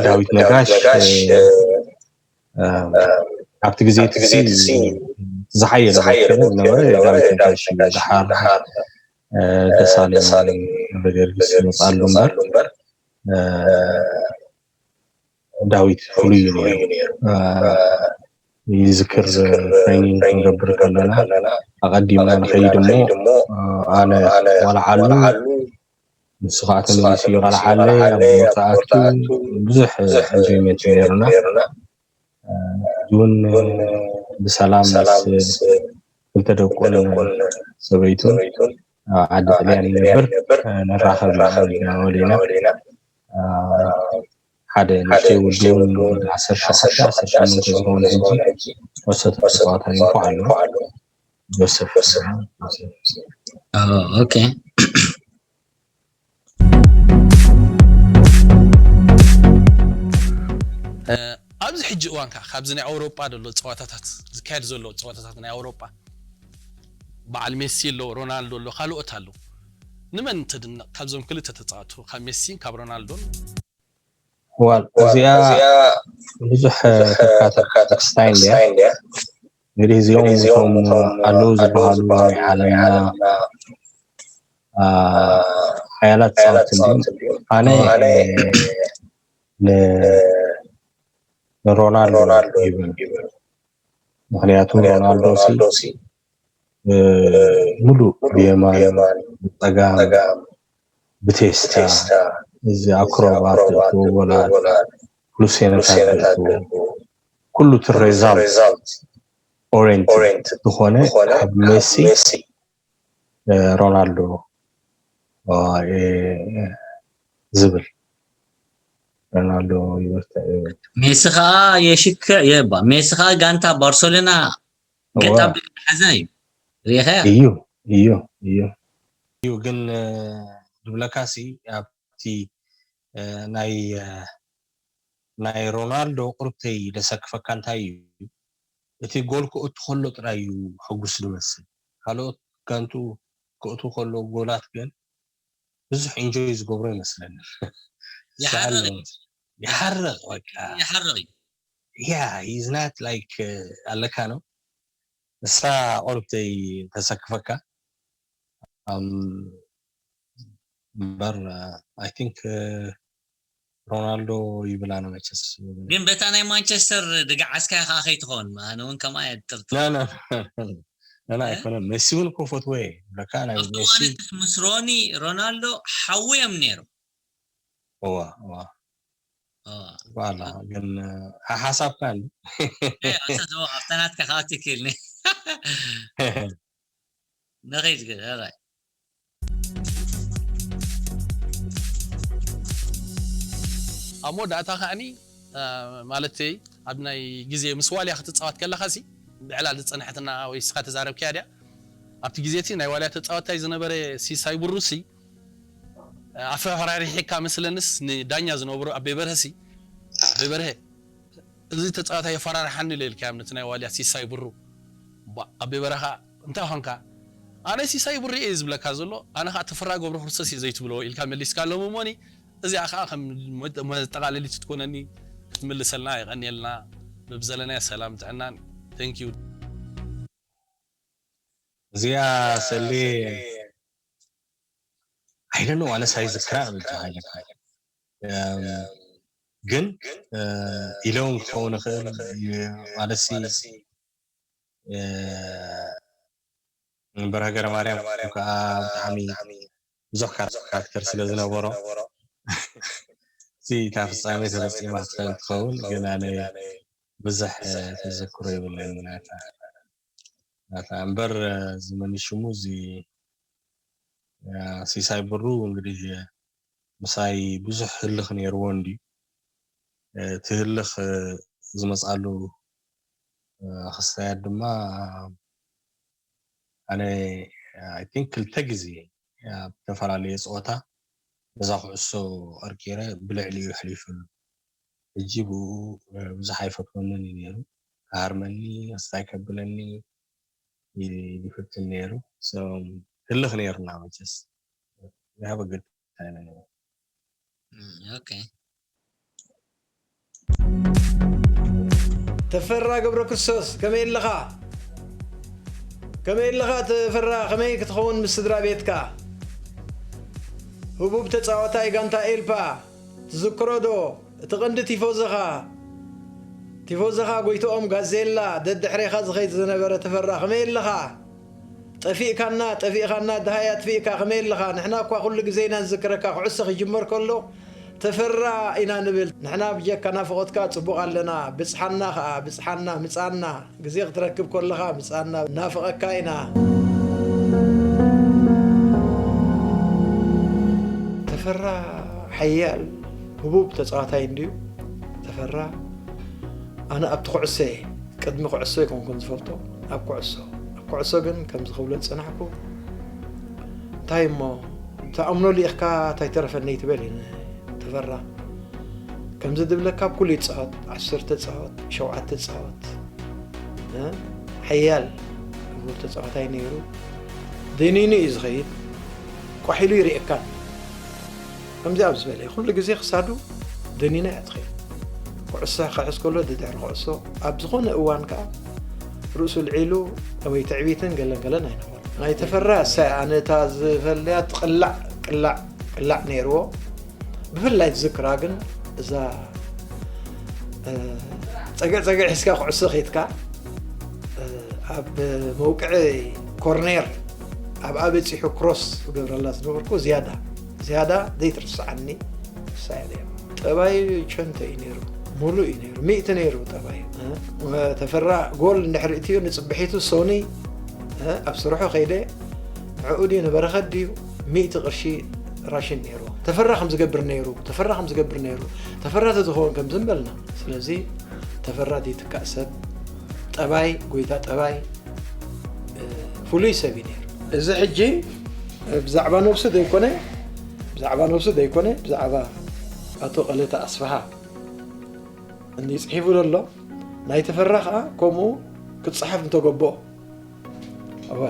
ዳዊት ነጋሽ፣ እ፣ እ፣ ኣብቲ ግዜ እቲ ዝሓየለ ዝነበረ ዳዊት ነጋሽ እዩ። ደሓር፣ እ፣ ደሳለኝ ገብረጊዮርጊስ ይመፅኣሉ እምበር፣ እ፣ ዳዊት ፍሉይ እዩ ነይሩ። እ፣ ይዝክር፣ ትሬኒንግ ክንገብር ከለና ኣቐዲምና ንኸይድ እሞ፣ እ፣ ኣነ ቆልዓሉ፣ ንሱ ከዓ ተመሊሱ ይቐልዓለይ፣ ኣብ ቦርታ ኣቱ፣ ብዙሕ ኢንጆይመንት እዩ ነይሩና። እ፣ እውን ብሰላም ምስ ክልተ ደቁን ሰበይቱን ኣብ ዓዲ ጥልያን ይነብር። እ፣ ንራኸብ ኢና ወሊና። እ፣ ሓደ ንእሽተይ ውድብ እውን ወዲ ዓሰርተ ሸውዓተ፣ ዓሰርተ ሸሞንተ ዝኾነ ሕጂ ወሰተ ተጻዋታይ እንኳ ኣሎ። ጆሰፍ። ኦ፣ ኦኬ። እ፣ ኣብዚ ሕጂ እዋን ከዓ ካብዚ ናይ ኣውሮጳ ዘሎ ፀዋታታት ዝካየድ ዘሎ ፀዋታታት ናይ ኣውሮጳ በዓል ሜሲ ኣሎ፣ ሮናልዶ ኣሎ፣ ካልኦት ኣለዉ። ንመን ተድንቕ ካብዞም ክልተ ተፃወቱ ካብ ሜሲን ካብ ሮናልዶን? ዋል እዚኣ ብዙሕ ተካተልካ ክስታይ እንድያ። እንግዲህ እዚኦም እቶም ኣለዉ ዝበሃሉ ናይ ዓለምና፣ አ፣ ሓያላት ተጻወትቲ እንድዮም። ኣነ ን-፣ ንሮናልዶ ይብል። ምኽንያቱ ሮናልዶ ሲ፣ እ፣ ሙሉእ ብየማን፣ ብጸጋም፣ ብቴስታ፣ እዚ ኣክሮባት ዘእትዎ ጎላት፣ ሉሴነታት ዘእትዎ፣ ኩሉ እቲ ሬዛልት ኦሬንትድ ዝኾነ ካብ ሜሲ፣ እ፣ ሮናልዶ፣ እ፣ ዝብል። ሮናልዶ ይበርትዕ ይብል። ሜሲ ከዓ የሽክዕ የባ። ሜሲ ከዓ ጋንታ ባርሰሎና ገጥ እዋ። ኣቢሉ ዝሓዛ እዩ። ሪኢኻያ? እዩ፣ እዩ፣ እዩ። እዩ ግን፣ እ፣ ዝብለካሲ ኣብቲ፣ እ፣ ናይ፣ እ፣ ናይ ሮናልዶ ቁርብተይ ዘሰክፈካ እንታይ እዩ? እቲ ጎል ክእቱ ከሎ ጥራይ እዩ ሕጉስ ዝመስል። ካልኦት ጋንቱ ክእቱ ከሎ ጎላት ግን ብዙሕ ኢንጆይ ዝገብሮ ይመስለኒ። ይሓርቕ ሰኣል እዩ። ይሓርቕ በቃ። ይሓርቕ እዩ። Yeah, he's not like, uh, ኣለካ ነው። ንሳ ቁርብተይ ተሰክፈካ። ኣም፣ እምበር፣ uh, I think, uh, ሮናልዶ ይብል ኣነ መቸስ። ግን በታ ናይ ማንቸስተር ድግዓስካ ከዓ ከይትኸውን፣ ኣነ እውን ከምኣ እየ ዝጥርጥር። ና፣ ና፣ ና፣ ና፣ እ? ኣይኮነን። ሜሲ እውን እኮ ፈትዎ እየ። ለካ ናይ ኣብቲ ሜሲ። እዋን ምስ ሮኒ ሮናልዶ ሓዊ እዮም ነይሩ። እዋ፣ እዋ። እዋ። ዋላ፣ ግን፣ እ፣ ሓ-፣ ሓሳብካ እንዲ። እ፣ ኣብታ ዶ-፣ ኣብታ ናትካ ከዓ ትክክል ነ-፣ ንኸይድ ግን፣ ራይ። ኣብ መወዳእታ ከዓኒ፣ እ፣ ማለተይ ኣብ ናይ ግዜ ምስ ዋልያ ክትጻወት ከለኻ ሲ፣ ብዕላል ዝጸንሐትና ወይ እስኻ ተዛረብካያ ድያ? ኣብቲ ግዜ እቲ ናይ ዋልያ ተጻወታይ ዝነበረ ሲሳይ ብሩ ሲ፣ ኣፈራሪሒካ መስለንስ ንዳኛ ዝነበሩ ኣቤ በርሀ ሲ፣ ኣቤ በርሀ፣ "እዚ ተጻዋታይ የፈራርሓኒ" ኢለ ኢልካዮም ነቲ ናይ ዋልያ ሲሳይ ብሩ። ባ-፣ ኣቤ በርሀ ከዓ፣ "እንታይ ኾንካ?" "ኣነ ሲሳይ ብሩ እየ ዝብለካ ዘሎ፣ ኣነ ከዓ ተፈራ ገብረ ክርስቶስ እየ ዘይትብሎ" ኢልካ መሊስካሎም እሞኒ፣ እዚኣ ከዓ ከም መጠ-፣ መጠቓለሊት ትኮነኒ ክትምልሰልና የቐንየልና። ብብዘለናዮ ሰላም ጥዕናን። Thank you። እዚኣ ሰሌ፣ I don't know፣ ኣነስ ኣይዝክራን እብል ተባሂለ። እም፣ ግን፣ እ፣ ኢለውን ክኸውን ይኽእል፣ ዩ-፣ ማለትሲ፣ እ፣ በርሀ ገረማርያም ከዓ ብጣዕሚ ብዙሕ ካራክተር ስለ ዝነበሮ፣ እቲ እታ ፍጻሜ ተፈጺማ ክትኽእል ትኸውን፣ ግን ኣነ ብዙሕ ተዘክሮ የብለኒ ናታ። ናታ እምበር፣ እዚ መን ሽሙ፣ እዚ ሲሳይ ብሩ፣ እንግዲህ ምሳይ ብዙሕ ህልኽ ነይርዎ እንድዩ። እቲ ህልኽ ዝመፅኣሉ ክስታያት ድማ፣ ኣነ፣ I think፣ ክልተ ግዜ ኣብ ዝተፈላለየ ፀወታ ነዛ ኩዕሶ ቀርቂረ ብልዕሊኡ የሕሊፉኒ። ሕጂ ብኡ ብዙሕ ኣይፈትወንን እዩ ነይሩ። ክሃርመኒ፣ ክስታይ ከብለኒ ይፍትን ነይሩ። So፣ ህልኽ ነይሩና መቸስ። We have a good time anyway። ኦኬ። ተፈራ ገብረ ክርስቶስ፣ ከመይ ኣለኻ? ከመይ ኣለኻ ተፈራ? ከመይ ክትኸውን ምስ ስድራ ቤትካ? ህቡብ ተጻዋታይ ጋንታ ኤልፓ፣ ትዝክሮ ዶ? እቲ ቀንዲ ቲፎዞኻ፣ ቲፎዞኻ ጎይትኦም ጋዜላ፣ ደድሕሬኻ ዝኸይድ ዝነበረ ተፈራ፣ ከመይ ኣለኻ? ጠፊእካና፣ ጠፊእኻና፣ ደሃይ ኣጥፊእካ፣ ከመይ ኣለኻ? ንሕና እኳ ኩሉ ግዜ ኢና ንዝክረካ፣ ኩዕሶ ክጅመር ከሎ ተፈራ ኢና ንብል። ንሕና ብጀካ ናፍቖትካ ጽቡቕ ኣለና። ብጽሓና ኸኣ፣ ብጽሓና፣ ምጻና። ግዜ ክትረክብ ከለኻ ምጻና፣ ናፍቐካ ኢና። ተፈራ ሓያል ህቡብ ተጻዋታይ እንድዩ። ተፈራ፣ ኣነ ኣብቲ ኩዕሶ እየ፣ ቅድሚ ኩዕሶ ኣይኮንኩን ዝፈልጦ፣ ኣብ ኩዕሶ። ኣብ ኩዕሶ ግን ከምዚ ክብሎ ዝጸናሕኩ፣ እንታይ እሞ፣ ትኣምኖ ልኢኽካ እንታይ ተረፈኒ ትበል እዩ ተፈራ። ከምዚ ድብለካ ኣብ ኩሉ ይጻወት፣ ዓሰርተ ጻወት፣ ሸውዓተ ጻወት። እ? ሓያል ህቡብ ተጻዋታይ ነይሩ። ደኒኑ እዩ ዝኸይድ፣ ቋሕ ኢሉ ይርእየካን። ከምዚ ኣብ ዝበለ ኩሉ ግዜ ክሳዱ ደኒና እያ ትኸይድ። ኩዕሶ ክሕዝ ከሎ ድድሕሪ ኩዕሶ፣ ኣብ ዝኾነ እዋን ከኣ ርእሱ ልዒሉ ወይ ትዕቢትን ገለን ገለን ኣይነበሮን። ናይ ተፈራ እሳይ ኣነ እታ ዝፈልያ ቅላዕ ቅላዕ ቅላዕ ነይርዎ። ብፍላይ ዝዝክራ ግን እዛ፣ እ፣ ጸግዕ ጸግዕ ሒዝካ ኩዕሶ ኬድካ፣ እ፣ ኣብ መውቅዒ ኮርኔር ኣብኣ በጺሑ ክሮስ ዝገብረላ ዝነበርኩ ዝያዳ፣ ዝያዳ ዘይትርስዓኒ እሳ እያ ነይራ። ጠባዩ ቸንተ እዩ ነይሩ፣ ሙሉእ እዩ ነይሩ፣ ሚእቲ ነይሩ ጠባዩ። እ፣ ተፈራ ጎል እንድሕሪ እትዩ ንጽብሒቱ ሶኒ፣ እ፣ ኣብ ስርሑ ከይደ፣ ንዕኡ ድዩ ንበረኸት ድዩ ሚእቲ ቅርሺ ራሽን ነይርዎ። ተፈራ ከም ዝገብር ነይሩ፣ ተፈራ ከም ዝገብር ነይሩ፣ ተፈራ ተዝኸውን ከምዚ ምበልና። ስለዚ ተፈራ ዘይትካእ ሰብ፣ ጠባይ፣ ጎይታ ጠባይ፣ እ፣ ፍሉይ ሰብ እዩ ነይሩ። እዚ ሕጂ ብዛዕባ ነብሱ ዘይኮነ፣ ብዛዕባ ነብሱ ዘይኮነ፣ ብዛዕባ ኣቶ ቀለተ ኣስፍሃ እንድዩ ጽሒፉ ዘሎ። ናይ ተፈራ ኸኣ ከምኡ ክጸሓፍ እንተገበኦ፣ እወ፣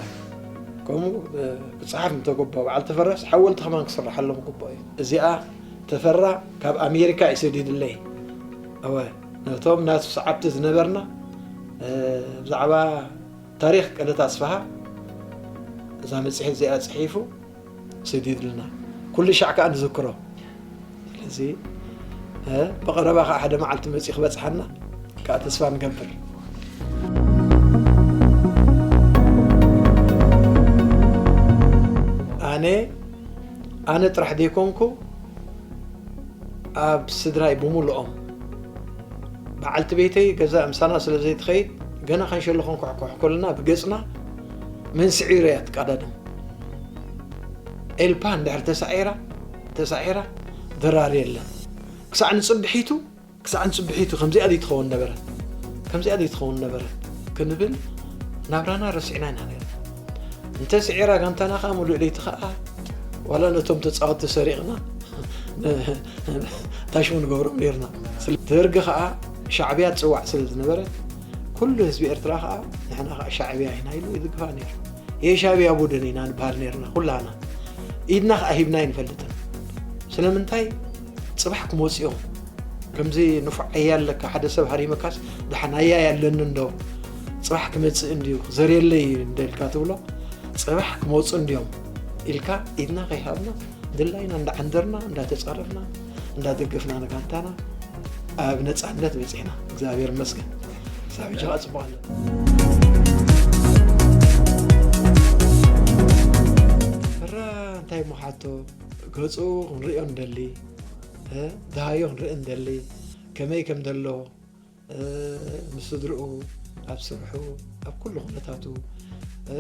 ከምኡ፣ እ፣ ክጸሓፍ እንተገበኦ፣ በዓል ተፈራስ ሓወልቲ ከማን ክስርሓሎም ግቡእ እዩ። እዚኣ ተፈራ ካብ ኣሜሪካ እዩ ሰዲድለይ። እወ፣ ነቶም ናቱ ሰዓብቲ ዝነበርና፣ እ፣ ብዛዕባ ታሪኽ ቀለተ ኣስፍሃ እዛ መጽሔት እዚኣ ጽሒፉ ሰዲድልና። ኩሉ ሻዕ ከኣ ንዝክሮ። ስለዚ፣ እ፣ ብቐረባ ከኣ ሓደ መዓልቲ መጺኡ ክበጽሓና ከኣ ተስፋ ንገብር። ኣነ፣ ኣነ ጥራሕ ዘይኮንኩ፣ ኣብ ስድራይ ብምልኦም፣ በዓልቲ ቤተይ ገዛ ምሳና ስለ ዘይትኸይድ፣ ገና ከንሸሎ ክንኩሕኩሕ ከለና ብገጽና መን ስዒሩ እያ ትቀዳደም። ኤልፓ እንድሕር ተሳዒራ፣ ተሳዒራ፣ ድራር የለን። ክሳዕ ንጽብሒቱ፣ ክሳዕ ንጽብሒቱ ከምዚኣ ድዩ ትኸውን ነበረት? ከምዚኣ ድዩ ትኸውን ነበረት? ክንብል ናብራና ረሲዕና ኢና ነይርና። እንተ ስዒራ ጋንታና ከኣ ምሉእ ለይቲ ከኣ ዋላ ነቶም ተጻወትቲ ሰሪቕና ታሽሙ ንገብሮም ነይርና። ስለ ደርጊ ከኣ ሻዕብያ ትጽዋዕ ስለ ዝነበረት፣ ኩሉ ህዝቢ ኤርትራ ከኣ ንሕና ከኣ ሻዕብያ ኢና ኢሉ ይድግፋ ነይሩ። የሻዕብያ ቡድን ኢና ንበሃል ነይርና ኩላና። ኢድና ከኣ ሂብና ኣይንፈልጥን። ስለምንታይ? ጽባሕ ክመጹ እዮም። ከምዚ ንፉዕ ኣያ ኣለካ፣ ሓደ ሰብ ሃሪመካስ፣ "ደሓን ኣያይ ኣለኒ እንዶ፣ ጽባሕ ክመጽእ እንድዩ፣ ክዘርየለይ እንደ" ኢልካ ትብሎ፣ "ጽባሕ ክመጹ እንድዮም" ኢልካ ኢድና ከይሃብና፣ ድላይና እንዳዓንደርና፣ እንዳተጻረፍና፣ እንዳደገፍና ንጋንታና ኣብ ነጻነት በጺሕና። እግዚኣብሔር ይመስገን። ክሳብ ሕጂ ከኣ ጽቡቕ ኣሎ። ተፈራ እንታይ እሞ ሓቶ ገጹ ክንርእዮ ንደሊ፣ እ፣ ደሃዮ ክንርኢ ንደሊ፣ ከመይ ከም ዘሎ፣ እ፣ ምስ ስድርኡ፣ ኣብ ስርሑ፣ ኣብ ኩሉ ኩነታቱ፣ እ፣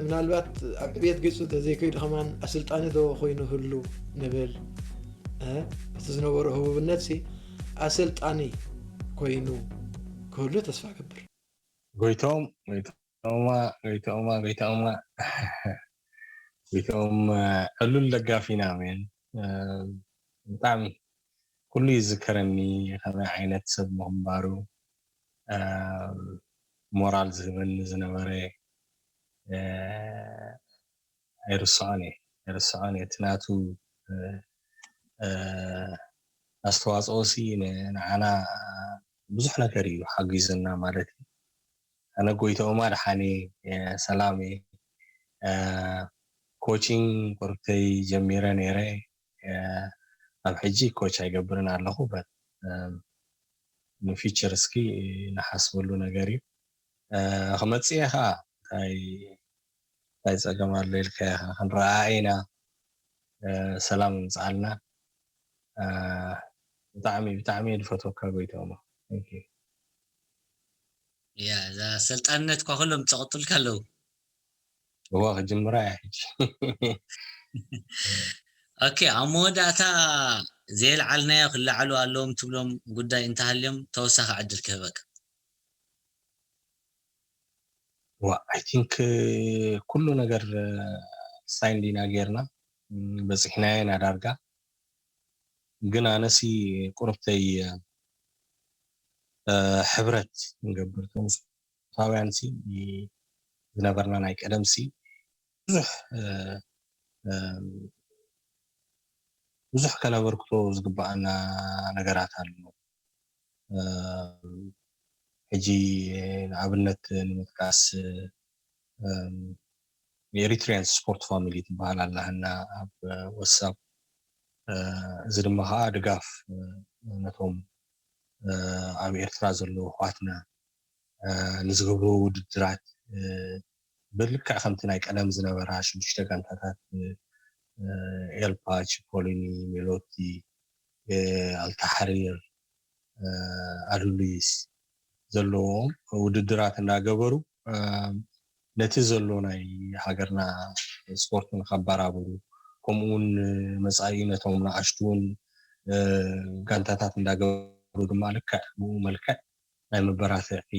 ምናልባት ኣብ ዕብየት ገጹ ተዘይከይዱ ከማን ኣሰልጣኒ ዶ ኮይኑ ህሉ ንብል፣ እ፣ እቲ ዝነበሮ ህቡብነትሲ ኣሰልጣኒ ኮይኑ ክህሉ ተስፋ እገብር። ጎይቶም፣ ጎይቶማ፣ ጎይቶማ፣ ጎይቶማ፣ ጎይቶም፣ እ፣ ዕሉል ደጋፊና፣ ሜን። እ፣ ብጣዕሚ ኩሉ ይዝከረኒ፣ ከመይ ዓይነት ሰብ ምኽንባሩ፣ እ፣ ሞራል ዝህበኒ ዝነበረ፣ እ፣ ኣይርስዖን እየ፣ ኣይርስዖን እየ። እቲ ናቱ፣ እ፣ እ፣ ኣስተዋጽኦሲ ን-፣ ንዓና ብዙሕ ነገር እዩ ሓጊዙና ማለት እዩ። ኣነ ጎይቶማ ደሓን እየ፣ እ፣ ሰላም እየ። እ፣ ኮቺንግ ቁርብተይ ጀሚረ ነይረ፣ እ፣ ኣብ ሕጂ ኮች ኣይገብርን ኣለኹ፣ but፣ እ፣ ንፊቸር እስኪ ንሓስበሉ ነገር እዩ። እ፣ ክመጽእ እየ ኸኣ፣ እንታይ፣ እንታይ ጸገም ኣሎ ኢልካ ኢኻ፣ ክንረኣኣ ኢና። እ፣ ሰላም ይምጽኣልና። እ፣ ብጣዕሚ፣ ብጣዕሚ እየ ዝፈትወካ ጎይቶማ። Thank you። ያ፣ እዛ ሰልጣንነት እኳ ኩሎም ጸቕጡልካ ኣለዉ። እዋ፣ ክጅምራ እያ ሕጂ። ኦኬ፣ ኣብ መወዳእታ ዘየልዓልናዮ ክለዓሉ ኣለዎም ትብሎም ጉዳይ እንተሃልዮም ተወሳኺ ዕድል ክህበካ። ዋ፣ I think፣ እ፣ ኩሉ ነገር፣ እ፣ ሳይን ዲና ጌርና፣ ም፣ በጺሕናዮ ኢና ዳርጋ። ግን ኣነሲ ቁርብተይ፣ እ፣ ሕብረት ንገብር። እቶም ስፖርታውያንሲ ዝነበርና ናይ ቀደምሲ ብዙሕ፣ እ፣ እ፣ ብዙሕ ከነበርክቶ ዝግብኣና ነገራት ኣሎ። እ፣ ሕጂ ንኣብነት ንምጥቃስ፣ እ፣ ኤሪትሪያን ስፖርት ፋሚሊ ትበሃል ኣላህና ኣብ ወሳብ። እ፣ እዚ ድማ ኸዓ ድጋፍ፣ እ፣ ነቶም፣ እ፣ ኣብ ኤርትራ ዘለዉ ኣሕዋትና፣ እ፣ ንዝገብርዎ ውድድራት፣ እ፣ ብልክዕ ከምቲ ናይ ቀደም ዝነበራ ሽዱሽተ ጋንታታት፣ እ፣ እ፣ ኤልፓ፣ ቺፖሊኒ፣ ሜሎቲ፣ እ፣ ኣልታሕሪር፣ እ፣ ኣዱሊስ ዘለዎም ውድድራት እናገበሩ፣ እ፣ ነቲ ዘሎ ናይ ሃገርና ስፖርት ንኸበራብሩ፣ ከምኡ እውን መጻኢ ነቶም ንኣሽቱ እውን፣ እ፣ ጋንታታት እንዳገበሩ ድማ ልክዕ ብኡ መልክዕ ናይ መበራትዒ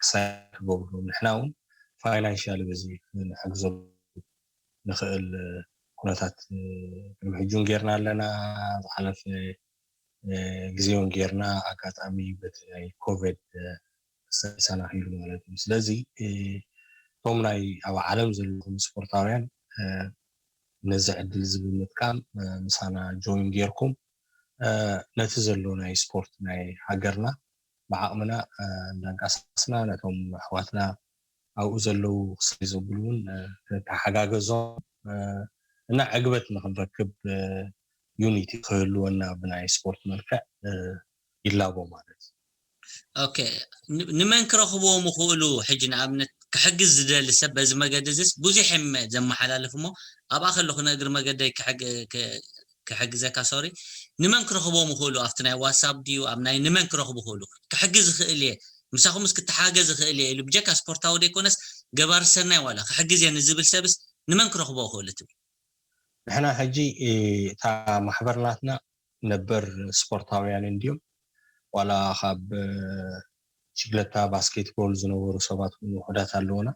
ክሳይ ክገብሩ፣ ንሕና እውን ፋይናንሻሊ በዚ ክንሕግዘሉ ንኽእል ኩነታት ቅድሚ ሕጂ እውን ጌርና ኣለና። ዝሓለፈ ግዜ እውን ጌርና፣ ኣጋጣሚ በቲ ናይ ኮቪድ ተሰናኺሉ ማለት እዩ። ስለዚ እቶም ናይ ኣብ ዓለም ዘለኹም ስፖርታውያን ነዚ ዕድል እዚ ብምጥቃም ምሳና ጆይን ጌርኩም ነቲ ዘሎ ናይ ስፖርት ናይ ሃገርና ብዓቕምና እንዳንቀሳቐስና ነቶም ኣሕዋትና ኣብኡ ዘለዉ ክሳይ ዘብሉ እውን ክንተሓጋገዞም እና ዕግበት ንክንረክብ ዩኒቲ ክህልወና ብናይ ስፖርት መልክዕ ይላቦ ማለት እዩ። ኦኬ፣ ን- ንመን ክረኽብዎም ይኽእሉ? ሕጂ ንኣብነት ክሕግዝ ዝደሊ ሰብ በዚ መገዲ እዚስ ብዙሕ እዮም ዘመሓላልፍ እሞ ኣብኣ ከለኹ ንእግሪ መገደይ ክሕግ- ክ- ክሕግዘካ ሶሪ ንመን ክረኽቦም ይኽእሉ ኣብቲ ናይ ዋትሳፕ ድዩ ኣብ ናይ ንመን ክረኽቡ ይኽእሉ ክሕግዝ ይኽእል እየ ምሳኹምስ ክተሓገዝ ይኽእል እየ ኢሉ ብጀካ ስፖርታዊ ዘይኮነስ ገባር ሰናይ ዋላ ክሕግዝ እየ ንዝብል ሰብስ ንመን ክረኽቦ ይኽእሉ ትብል ንሕና ሕጂ እታ ማሕበር ናትና ነበር ስፖርታውያን እንድዮም ዋላ ካብ ሽግለታ ባስኬትቦል ዝነበሩ ሰባት እውን ውሕዳት ኣለውና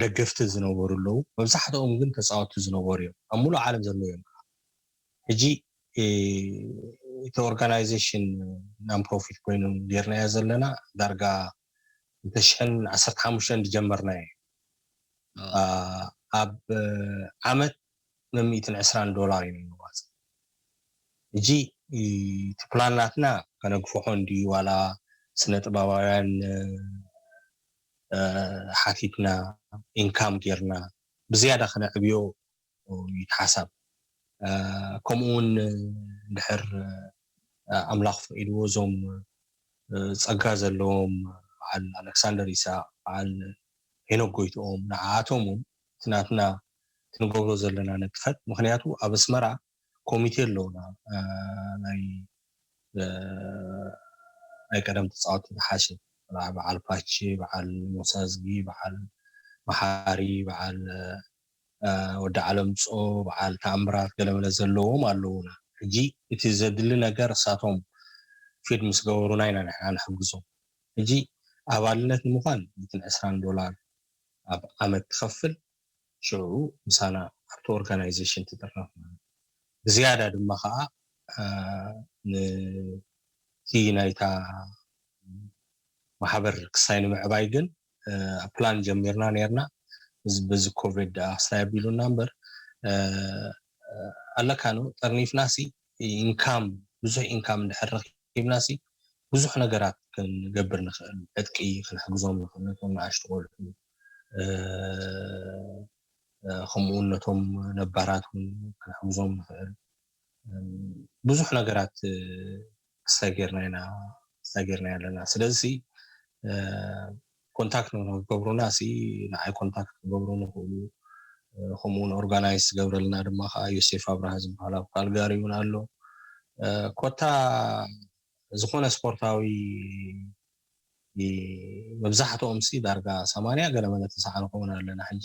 ደገፍቲ ዝነበሩ ኣለዉ። መብዛሕትኦም ግን ተፃወትቲ ዝነበሩ እዮም። ኣብ ሙሉእ ዓለም ዘለዉ እዮም። ሕጂ እቲ ኦርጋናይዜሽን ናን ፕሮፊት ኮይኑ ጌርናዮ ዘለና ዳርጋ ክልተ ሽሕን ዓሰርተ ሓሙሽተን ዝጀመርናዮ እዩ። ኣብ ዓመት መሚእትን ዕስራን ዶላር ኢና ነዋፅእ። ሕጂ እቲ ፕላን ናትና ከነግፍሖ እንድዩ ዋላ ስነ ጥበባውያን ሓቲትና ኢንካም ጌርና ብዝያዳ ከነዕብዮ እዩ እቲ ሓሳብ። ከምኡ እውን እንድሕር ኣምላኽ ፈቒድዎ እዞም ፀጋ ዘለዎም በዓል ኣሌክሳንደር ይስሃቅ በዓል ሄኖክ ጎይትኦም ንዓኣቶም እውን እቲ ናትና እቲ ክንገብሮ ዘለና ንጥፈት። ምኽንያቱ ኣብ ኣስመራ ኮሚቴ ኣለውና፣ እ፣ ናይ፣ እ፣ ናይ ቀደም ተጻወትቲ ዝሓሸ፣ በዓል ፓቺ፣ በዓል ሞሳዝጊ፣ በዓል መሓሪ፣ በዓል፣ እ፣ ወዲ ዓለምጾ፣ በዓል ተኣምራት፣ ገለመለ ዘለዎም ኣለዉና። ሕጂ እቲ ዘድሊ ነገር እሳቶም ፊድ ምስ ገበሩና ኢና ንሕና ንሕግዞም። ሕጂ ኣባልነት ንምዃን ሚእትን ዕስራን ዶላር ኣብ ዓመት ትኸፍል፣ ሽዑ ምሳና ኣብቲ ኦርጋናይዜሽን ትጥረፍ ማለት እዩ። ብዝያዳ ድማ ኸዓ፣ እ፣ ንቲ ናይታ ማሕበር ክሳይ ንምዕባይ ግን፣ እ፣ ፕላን ጀሚርና ነይርና። እዚ በዚ ኮቪድ ደኣ ክስታይ ኣቢሉና እምበር፣ እ፣ ኣለካ ኖ ጠርኒፍናሲ ኢንካም፣ ብዙሕ ኢንካም እንድሕር ረኺብናሲ ብዙሕ ነገራት ክንገብር ንኽእል። ዕጥቂ ክንሕግዞም ንኽእል፣ ነቶም ንኣሽቱ ቆልዑ፣ እ፣ እ፣ ከምኡ እውን ነቶም ነባራት እውን ክንሕግዞም ንኽእል። እ፣ ብዙሕ ነገራት፣ እ፣ ክስታይ ጌርና ኢና፣ ክስታይ ጌርና ኣለና። ስለዚ፣ እ፣ ኮንታክት ንክገብሩና ሲ ንዓይ ኮንታክት ክገብሩ ንኽእሉ፣ እ፣ ከምኡ እውን ኦርጋናይዝ ዝገብረልና ድማ ከዓ ዮሴፍ ኣብርሃ ዝበሃል ኣብ ካልጋሪ እውን ኣሎ። እ፣ ኮታ ዝኾነ ስፖርታዊ፣ እ፣ መብዛሕትኦም ሲ ዳርጋ ሰማንያ ገለ መለ ተሰዓ ንኸውን ኣለና ሕጂ።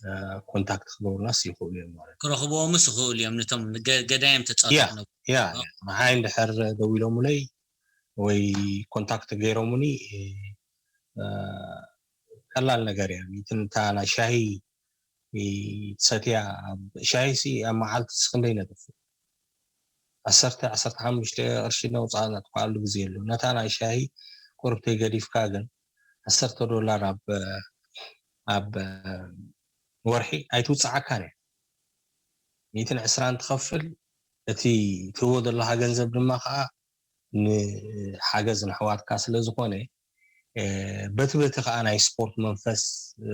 እ፣ ኮንታክት ክገብሩናስ ይኽእሉ እዮም ማለት እዩ። ክረኽብዎምስ ይኽእሉ እዮም፣ ነቶም ገ-፣ ገዳይም ተጻወትቲ ያ፣ ክነብ-፣ ያ፣ ያ። ንዓይ እንድሕር ደዊሎሙለይ ወይ ኮንታክት ገይሮሙኒ፣ እ፣ እ፣ ቀላል ነገር እያ። ሚእትን እታ ናይ ሻሂ፣ እ፣ ትሰትያ፣ ኣብ ሻሂ ሲ ኣብ መዓልቲ ሲ ክንደይ ነጥፍእ? ዓሰርተ፣ ዓሰርተ ሓሙሽተ ቅርሺ ነውፃእ ነጥፍኣሉ ግዜ ኣሎ። ነታ ናይ ሻሂ ቁርብተይ ገዲፍካ ግን ዓሰርተ ዶላር ኣብ፣ ኣብ ወርሒ ኣይትውፅዓካን እያ። ሚእትን ዕስራን ትኸፍል፣ እቲ ትህቦ ዘለኻ ገንዘብ ድማ ከዓ ንሓገዝ ንሕዋትካ ስለ ዝኾነ፣ እ፣ በቲ በቲ ከዓ ናይ ስፖርት መንፈስ፣ እ፣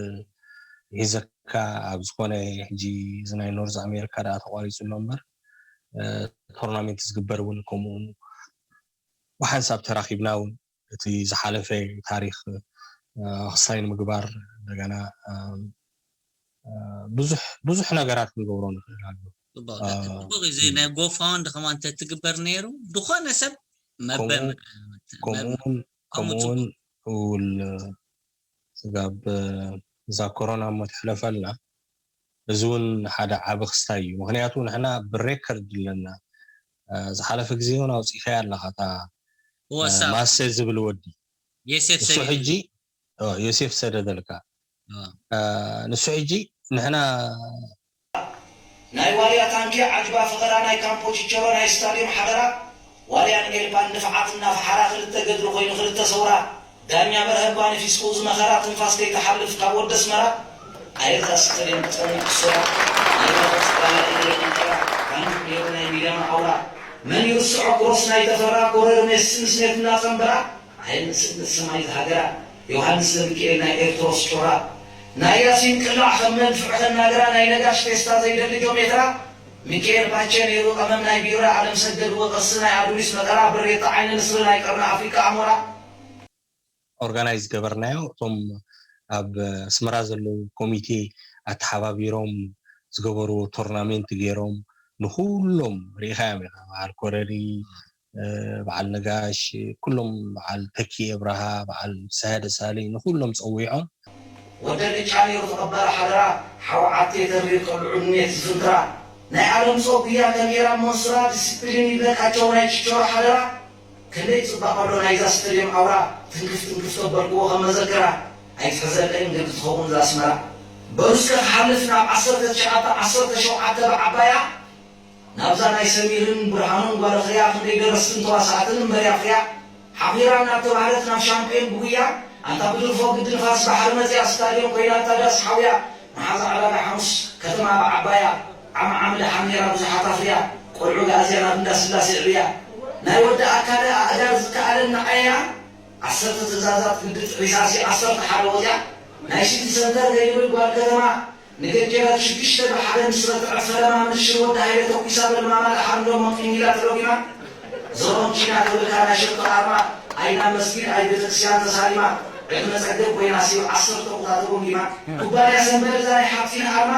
ሒዘካ ኣብ ዝኾነ ሕጂ እዚ ናይ ኖርዝ ኣሜሪካ ደኣ ተቋሪጹ ኣሎ እምበር፣ እ፣ ቶርናሜንት ዝግበር እውን ከምኡ ብሓንሳብ ተራኺብና እውን እቲ ዝሓለፈ ታሪኽ፣ እ፣ ክስታይ ንምግባር እንደገና፣ እ፣ እ፣ ብዙሕ፣ ብዙሕ ነገራት ክንገብሮ ንኽእል ኣሎ። ጽቡቕ፣ እ፣ ጽቡቕ። እዚ ናይ ጎፋውንድ ከማን እንተትግበር ነይሩ፣ ዝኾነ ሰብ መበ-፣ ከምኡ፣ መ-፣ ከምኡ እውን፣ ከምኡ ከምኡ እውን ጽቡቕ። እውን ስጋብ እዛ ኮሮና እሞ ትሕለፈልና፣ እዚ እውን ሓደ ዓቢ ክስታይ እዩ። ምኽንያቱ ንሕና ብሬከርድ ኣለና። እ፣ ዝሓለፈ ግዜ እውን ኣውጺእካያ ኣለኻ፣ እታ፣ እወ፣ እ፣ ሳብ ማሰ ዝብል ወዲ። የሴፍ ንሱ ሰጊድ። ሕጂ፣ እ፣ ዮሴፍ ሰደደልካ። እወ። እ፣ ንሱ ሕጂ ንሕና ናይ ዋልያ ታንኪ ዓጅባ ፈኸራ፣ ናይ ካምፖ ችቸሮ፣ ናይ ስታድዮም ሓደራ፣ ዋልያን ኤልፓን ድፍዓት እናፈሓራ፣ ክልተ ገድሊ ኮይኑ ክልተ ሰውራ፣ ዳኛ በርሀ እኳ ነፊስክኡ ዝመኸራ፣ ትንፋስ ከይትሓልፍ ካብ ወዲ ኣስመራ፣ ኣየርታ ስተድዮም ጠሚት ክሶራ፣ ናይ በረኸት ጽባላ ኢለ እንቀራ፣ ታንኪ ነይሩ ናይ ሚድያና ኣውራ፣ መን ይርስዖ ክሮስ ናይ ተፈራ፣ ኮረር ሜሲ ምስ ኔትና ጸንበራ፣ ኣይንስእነት ሰማይ ዝሃገራ፣ ዮሃንስ ዘሚካኤል ናይ ኤርትሮስ ጮራ፣ ናይ ያሲን ቅላዕ ከም መንፍዕ ከናገራ፣ ናይ ነጋሽ ፌስታ ዘይደሊ ጆሜትራ፣ ሚካኤል ፓቸ ነይሩ ቀመም ናይ ቢራ፣ ኣለም ሰገድ ወቀሲ ናይ ኣዱሊስ መጠራ፣ ብሬታ ዓይኒ ንስሪ ናይ ቀርኒ ኣፍሪቃ ኣሞራ። ኦርጋናይዝ ገበርናዮ። እቶም ኣብ ኣስመራ ዘለዉ ኮሚቴ ኣተሓባቢሮም ዝገበርዎ ቶርናሜንት ገይሮም ንኩሎም ርኢኻዮም ኢኻ። በዓል ኮረሪ፣ እ፣ በዓል ነጋሽ፣ ኩሎም በዓል ተኪ እብርሃ፣ በዓል ሰሃ ደሳለኝ ንኩሎም ጸዊዖም። ወደ ልጫ ነይሩ ተቐባል ሓደራ፣ ሓው ዓቴ ተሪር ቀልዑ ድሜት ዝፍንትራ፣ ናይ ዓለም ጾጉያ ከሜራ ሞንስራ፣ ዲስፕሊን ይድነቃቸው ናይ ችቸሮ ሓደራ፣ ክንደይ ጽባቐ ኣሎ ናይዛ ስተድዮም ኣውራ፣ ትንክፍ ትንክፍ ተበልክዎ ከም መዘክራ፣ ኣይትሕዘለይን ግዲ ትኸውን እዛ ኣስመራ። በሉ እስከ ክሓልፍ ናብ ዓሰርተ ትሽዓተ ዓሰርተ ሸውዓተ ብዓባያ፣ ናብዛ ናይ ሰሚርን ብርሃኑን ጓል ኽያ፣ ክንደይ ደረስትን ተዋሳእትን እምበርያ ፍርያ፣ ሓኺራ እናተባህለት ናብ ሻምፒዮን ብጉያ፣ ኣንታ ብድርፎ ግዲ ንፋስ ባሕሪ መጽያ፣ ስታድዮም ኮይና እታ ዳስ ሓውያ፣ መሓዛ ዕላጋ ሓሙስ ከተማ ብዓባያ፣ ዓም ዓም ደሓን ነይራ ብዙሓት ኣፍርያ፣ ቆልዑ ጋእዝያ ናብ እንዳ ስላሴ ዕብያ፣ ናይ ወዲ ኣካለ ኣእጋር ዝከኣለን ንዓያ፣ ዓሰርተ ትእዛዛት ግዲ ጥሒሳሲ ዓሰርተ ሓደ ወጽያ፣ ናይ ሲቲ ሰንተር ከይብል ጓል ከተማ፣ ንገጀረት ሽዱሽተ ብሓደ ምስ ረትዐት ፈለማ፣ ምንሽር ወዲ ሃይለ ተኩሳ በልማማ፣ ደሓር እንዶ መቂኒላ ተሎጊማ፣ ዞሮን ቺና ተብልካ ናይ ሸቶ ኣርማ፣ ኣይና መስጊድ ኣይ ቤተክርስትያን ተሳሊማ፣ ዕድመ ጸገብ ኮይና ሲብ ዓሰርተ ቁታ ተጎምጊማ፣ ኩባንያ ሰንበል እዛ ናይ ሓጺን ኣርማ፣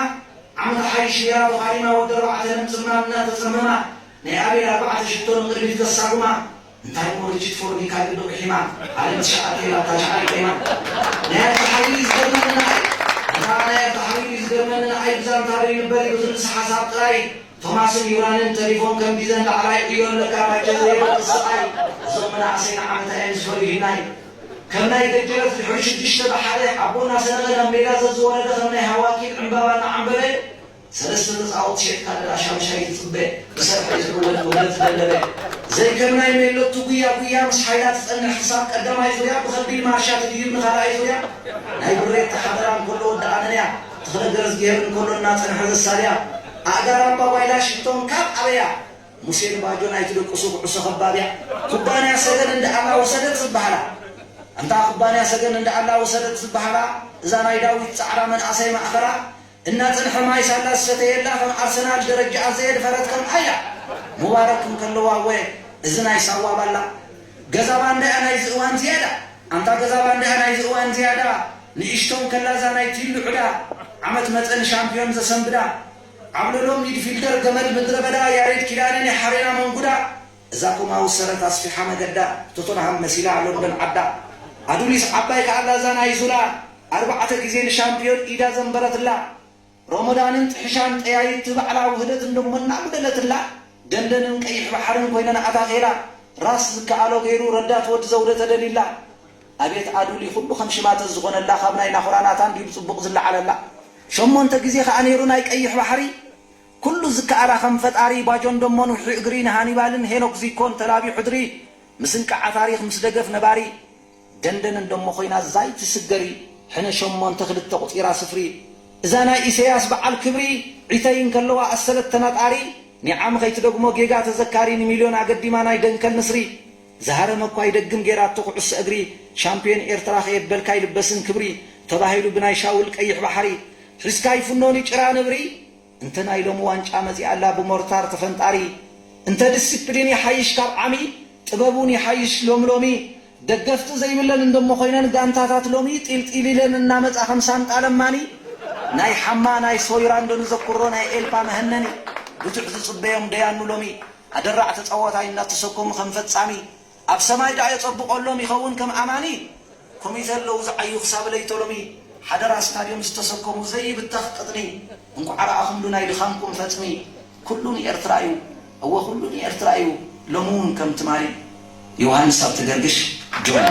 ዓመት ሓይሽ ሜራ ተዃሊማ ወዲ ኣርባዕተ ለምጽማ እናተጸመማ ናይ ኣቤል ኣርባዕተ ሽቶ ንቕድሚት ተሳጉማ እንታይ እሞ ርችት ፎርሚካ ግዱ ቂሒማ ዓለም ትሽዓተ ኢላ እታ ሻዕሪ ቀይማ ናይ ኣብታ ሓይሊ ዝገርመኒ ንኣይ እታ ናይ ኣብታ ሓይሊ ዝገርመኒ ንኣይ ብዛንታ ደይንበር እዩ ዝንስ ሓሳብ ጥራይ ቶማስን ዩራንን ተሪፎም ከም ቢዘን ላዕላይ ዕዮ ኣለካ ማጀ ዘየበጥስ ስቓይ እዞም መናእሰይ ንዓመታ እዮም ዝፈርዩናይ ከም ናይ ገጀረት ድሕሪ ሽዱሽተ ብሓደ ኣቦና ሰነቐ ናብ ሜዳ ዘዝወረደ ከም ናይ ሃዋኪን ዕምባባ እናዓምበበ ሰለስተ ተጻወት ሸጥካ ደኣ ሻምሻይ ትጽበ ብሰርሐ ዝዕወት ውህደት ደለበ ዘይከም ናይ ሜሎቱ ጉያ ጉያ ምስ ሓይላ ትጸንሕ ክሳብ ቀዳማይ ዙርያ ብኸቢድ ማርሻ ትድይብ ንኻልኣይ ዙርያ ናይ ብሬት ተሓደራ እንከሎ ወዲ ኣነንያ ተኽለ ገረዝግሄር እንከሎ እናጸንሐ ዘሳልያ ኣእጋር ኣባጓይላ ሽቶን ካብ ኣበያ ሙሴን ባጆን ኣይትደቅሱ ኩዕሶ ከባብያ ኩባንያ ሰገን እንዳ ኣላ ወሰደት ዝበሃላ ኣንታ ኩባንያ ሰገን እንዳ ኣላ ወሰደት ዝበሃላ እዛ ናይ ዳዊት ጻዕዳ መንእሰይ ማእኸላ እናጸንሐ ማይ ሳላ ዝሰተየላ ከም ኣርሰናል ደረጃኣ ዘየድፈረት ከም ኣያ ሙባረክ እንከለዋ ወ እዚ ናይ ሳዋ ባላ ገዛ ባንዳያ ናይዚ እዋን ዝያዳ ኣንታ ገዛ ባንዳያ ናይዚ እዋን ዝያዳ ንእሽቶ እንከላ እዛ ናይ ቲሉ ዕዳ ዓመት መጸ ንሻምፒዮን ዘሰንብዳ ዓብለሎም ሚድፊልደር ገመል ምድረ በዳ ያሬድ ኪዳነ ናይ ሓሬና መንጉዳ እዛ ኮማ ወሰረት ኣስፊሓ መገዳ ቶተንሃም መሲላ ሎንደን ዓዳ ኣዱሊስ ዓባይ ከኣላ እዛ ናይ ዙላ ኣርባዕተ ግዜ ንሻምፒዮን ኢዳ ዘንበረትላ ሮሞዳንን ጥሕሻን ጠያይት ባዕላ ውህደት እንደሞ እናጉደለትላ ደንደንን ቀይሕ ባሕርን ኮይነን ኣታኼላ ራስ ዝከኣሎ ገይሩ ረዳት ወዲ ዘውደ ተደሊላ ኣቤት ኣዱሊ ኩሉ ከም ሽማ ተዝኾነላ ካብ ናይ ናኹራ ናታ እንድዩ ብጽቡቕ ዝለዓለላ ሸሞንተ ግዜ ከኣ ነይሩ ናይ ቀይሕ ባሕሪ ኩሉ ዝከኣላ ከም ፈጣሪ ባጆን ደሞን ውሒ እግሪ ንሃኒባልን ሄኖክ ዚኮን ተላቢ ሕድሪ ምስንቃዓ ታሪኽ ምስ ደገፍ ነባሪ ደንደን እንደሞ ኮይና ዛይ ትስገሪ ሕነ ሸሞንተ ክልተ ቁጺራ ስፍሪ እዛ ናይ ኢሰያስ በዓል ክብሪ ዒተይ እንከለዋ ኣሰለት ተናጣሪ ኒዓም ከይትደግሞ ጌጋ ተዘካሪ ንሚልዮን ኣገዲማ ናይ ደንከል ንስሪ ዝሃረመ እኳ ይደግም ጌራቶ ኩዕሶ እግሪ ሻምፒዮን ኤርትራ ከየበልካ ይልበስን ክብሪ ተባሂሉ ብናይ ሻውል ቀይሕ ባሕሪ ሒዝካ ይፍኖን ጭራ ነብሪ እንተ ናይ ሎሚ ዋንጫ መጺኣ ኣላ ብሞርታር ተፈንጣሪ እንተ ዲስፕሊን ይሓይሽ ካብ ዓሚ ጥበብ እውን ይሓይሽ ሎሚ ሎሚ ደገፍቲ ዘይብለን እንደሞ ኮይነን ጋንታታት ሎሚ ጢልጢል ኢለን እናመጻ ከም ሳንጣ ለማኒ ናይ ሓማ ናይ ሶይራ እንዶ ንዘክሮ ናይ ኤልፓ መሀነኒ ብዙሕ ዝጽበዮም ደያኑ ሎሚ ኣደራዕ ተጻዋታይ እናተሰከሙ ከም ፈጻሚ ኣብ ሰማይ ደኣ የጸብቆሎም ይኸውን ከም ኣማኒ ኮሚተ ኣለዉ ዝዓዩ ክሳብ ለይቶ ሎሚ ሓደራ ስታድዮም ዝተሰከሙ ዘይብተኽ ቅጥኒ እንኳዕ ረኣኹምሉ ናይ ድኻምኩም ፈጽሚ ኩሉ ንኤርትራ እዩ እወ ኩሉ ንኤርትራ እዩ ሎሚ እውን ከም ትማሊ ዮሃንስ ኣብተገርግሽ ጆን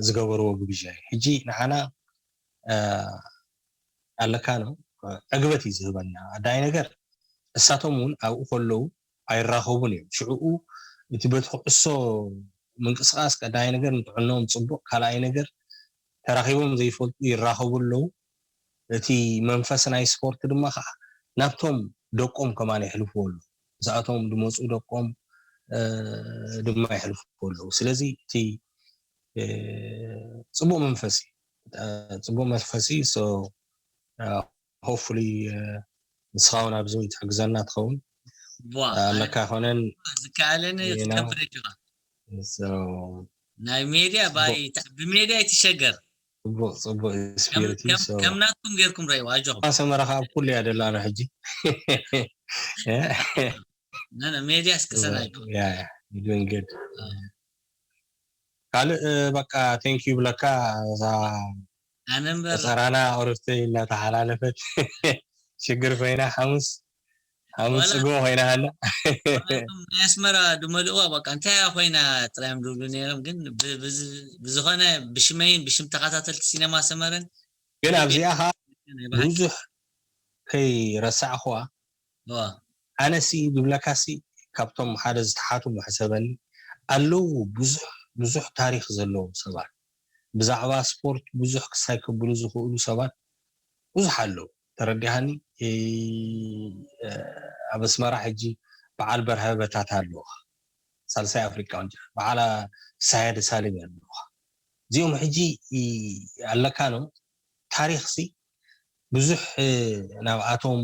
ዝገበርዎ ግብዣ እዩ ሕጂ ንዓና ኣለካ ነው ዕግበት እዩ ዝህበና ኣዳይ ነገር እሳቶም እውን ኣብኡ ከለዉ ኣይራኸቡን እዮም ሽዕኡ እቲ በቲ ኩዕሶ ምንቅስቃስ ቀዳይ ነገር ንጥዕኖም ፅቡቅ ካልኣይ ነገር ተራኺቦም ዘይፈልጡ ይራኸቡ ኣለዉ እቲ መንፈስ ናይ ስፖርት ድማ ከዓ ናብቶም ደቆም ከማን የሕልፍዎ ኣለዉ ምስኣቶም ዝመፁ ደቆም ድማ የሕልፍዎ ኣለዉ ስለዚ እቲ ፅቡቅ መንፈስ እዩ ፅቡቅ መንፈስ እዩ hopefully ንስኻ እውን ኣብዚ ትሕግዘና ትኸውን ኣለካ ይኮነን ዝከኣለኒ ክትገብር ጅኻ ናይ ሜድያ ብሜድያ ይትሸገር ፅቡቅ ፅቡቅ ስፒሪቲ ከም ናትኩም ጌርኩም ረእይዋ ኣጆኹም ሰመራ ከዓ ኩሉ እያ ደላና ሕጂ ሜድያ እስክሰና good ካልእ በቃ thank you ብለካ እዛ ኣነ እምበር ፀራና ኦረፍተይ እናተሓላለፈት ሽግር ኮይና ሓሙስ ሓሙስ ፅጉም ኮይና ሃላ ናይ ኣስመራ ድመልእዋ በቃ እንታይ ኮይና ጥራዮም ድብሉ ነይሮም ግን ብዝኾነ ብሽመይን ብሽም ተኸታተልቲ ሲነማ ሰመረን ግን ኣብዚኣ ከዓ ብዙሕ ከይረሳዕኹዋ ኣነሲ ዝብለካሲ ካብቶም ሓደ ዝተሓቱ መሕሰበኒ ኣለዉ ብዙሕ ብዙሕ ታሪክ ዘለዎም ሰባት ብዛዕባ ስፖርት ብዙሕ ክሳይ ከብሉ ዝኽእሉ ሰባት ብዙሕ ኣለዉ ተረዲሃኒ ኣብ ኣስመራ ሕጂ በዓል በርሀ በታታ ኣለዉኻ ሳልሳይ ኣፍሪቃ ዋንጫ በዓል ፍስሃየ ደሳለኝ ኣለዉኻ እዚኦም ሕጂ ኣለካ ነው ታሪክሲ ብዙሕ ናብኣቶም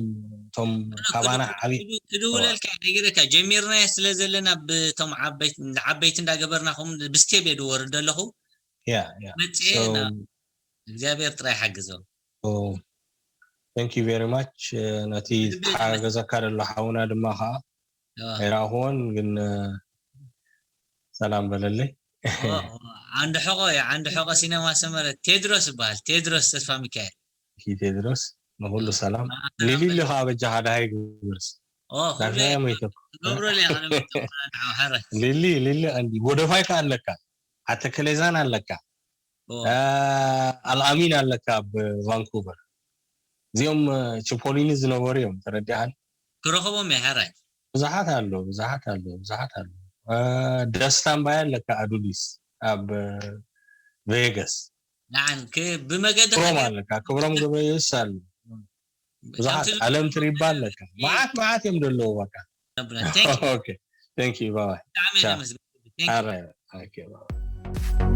እቶም ካባና ዓብዪ ክድውለልካ ነጊረካ ጀሚርናዮ ስለ ዘለና ብቶም ዓበይቲ እንዳገበርናኹም ብስቴብ እየ ድወርድ ኣለኹ። ያ ያ መፅኤ እግዚኣብሔር ጥራይ ሓግዞም። Thank you very much። ነቲ ተሓጋገዘካ ዘሎ ሓውና ድማ ከዓ ኣይረኣኹዎን፣ ግን ሰላም በለለይ። ዓንዲ ሕቆ እዩ፣ ዓንዲ ሕቆ ሲነማ ሰመረ ቴድሮስ ይበሃል። ቴድሮስ ተስፋ ሚካኤል። ቴድሮስ ንኩሉ ሰላም። ሊሊ ከዓ በጃኻ ደሃይ ግብርስ ዳርናያ መይተኩ ገብረል ሊሊ ሊሊ ቀንዲ ወደፋይ ከዓ ኣለካ፣ ኣተከሌዛን ኣለካ፣ ኣልኣሚን ኣለካ ኣብ ቫንኩቨር። እዚኦም ችፖሊኒ ዝነበሩ እዮም። ተረዲኣን ክረኸቦም እየ ሕራይ። ብዙሓት ኣሎ ብዙሓት ኣሎ ብዙሓት ኣሎ። ደስታ እምባያ ኣለካ፣ ኣዱሊስ ኣብ ቬጋስ። ንዓን ብመገዲ ክብሮም ኣለካ፣ ክብሮም ገብረየሱስ ኣሎ። ብዙሓት ኣለም ትሪባ ኣለካ። መዓት መዓት እዮም ዘለዉ። በቃ Thank you። Thank you። Bye bye። ብጣዕሚ ቻው። ደመስግን። All right። Okay, bye bye።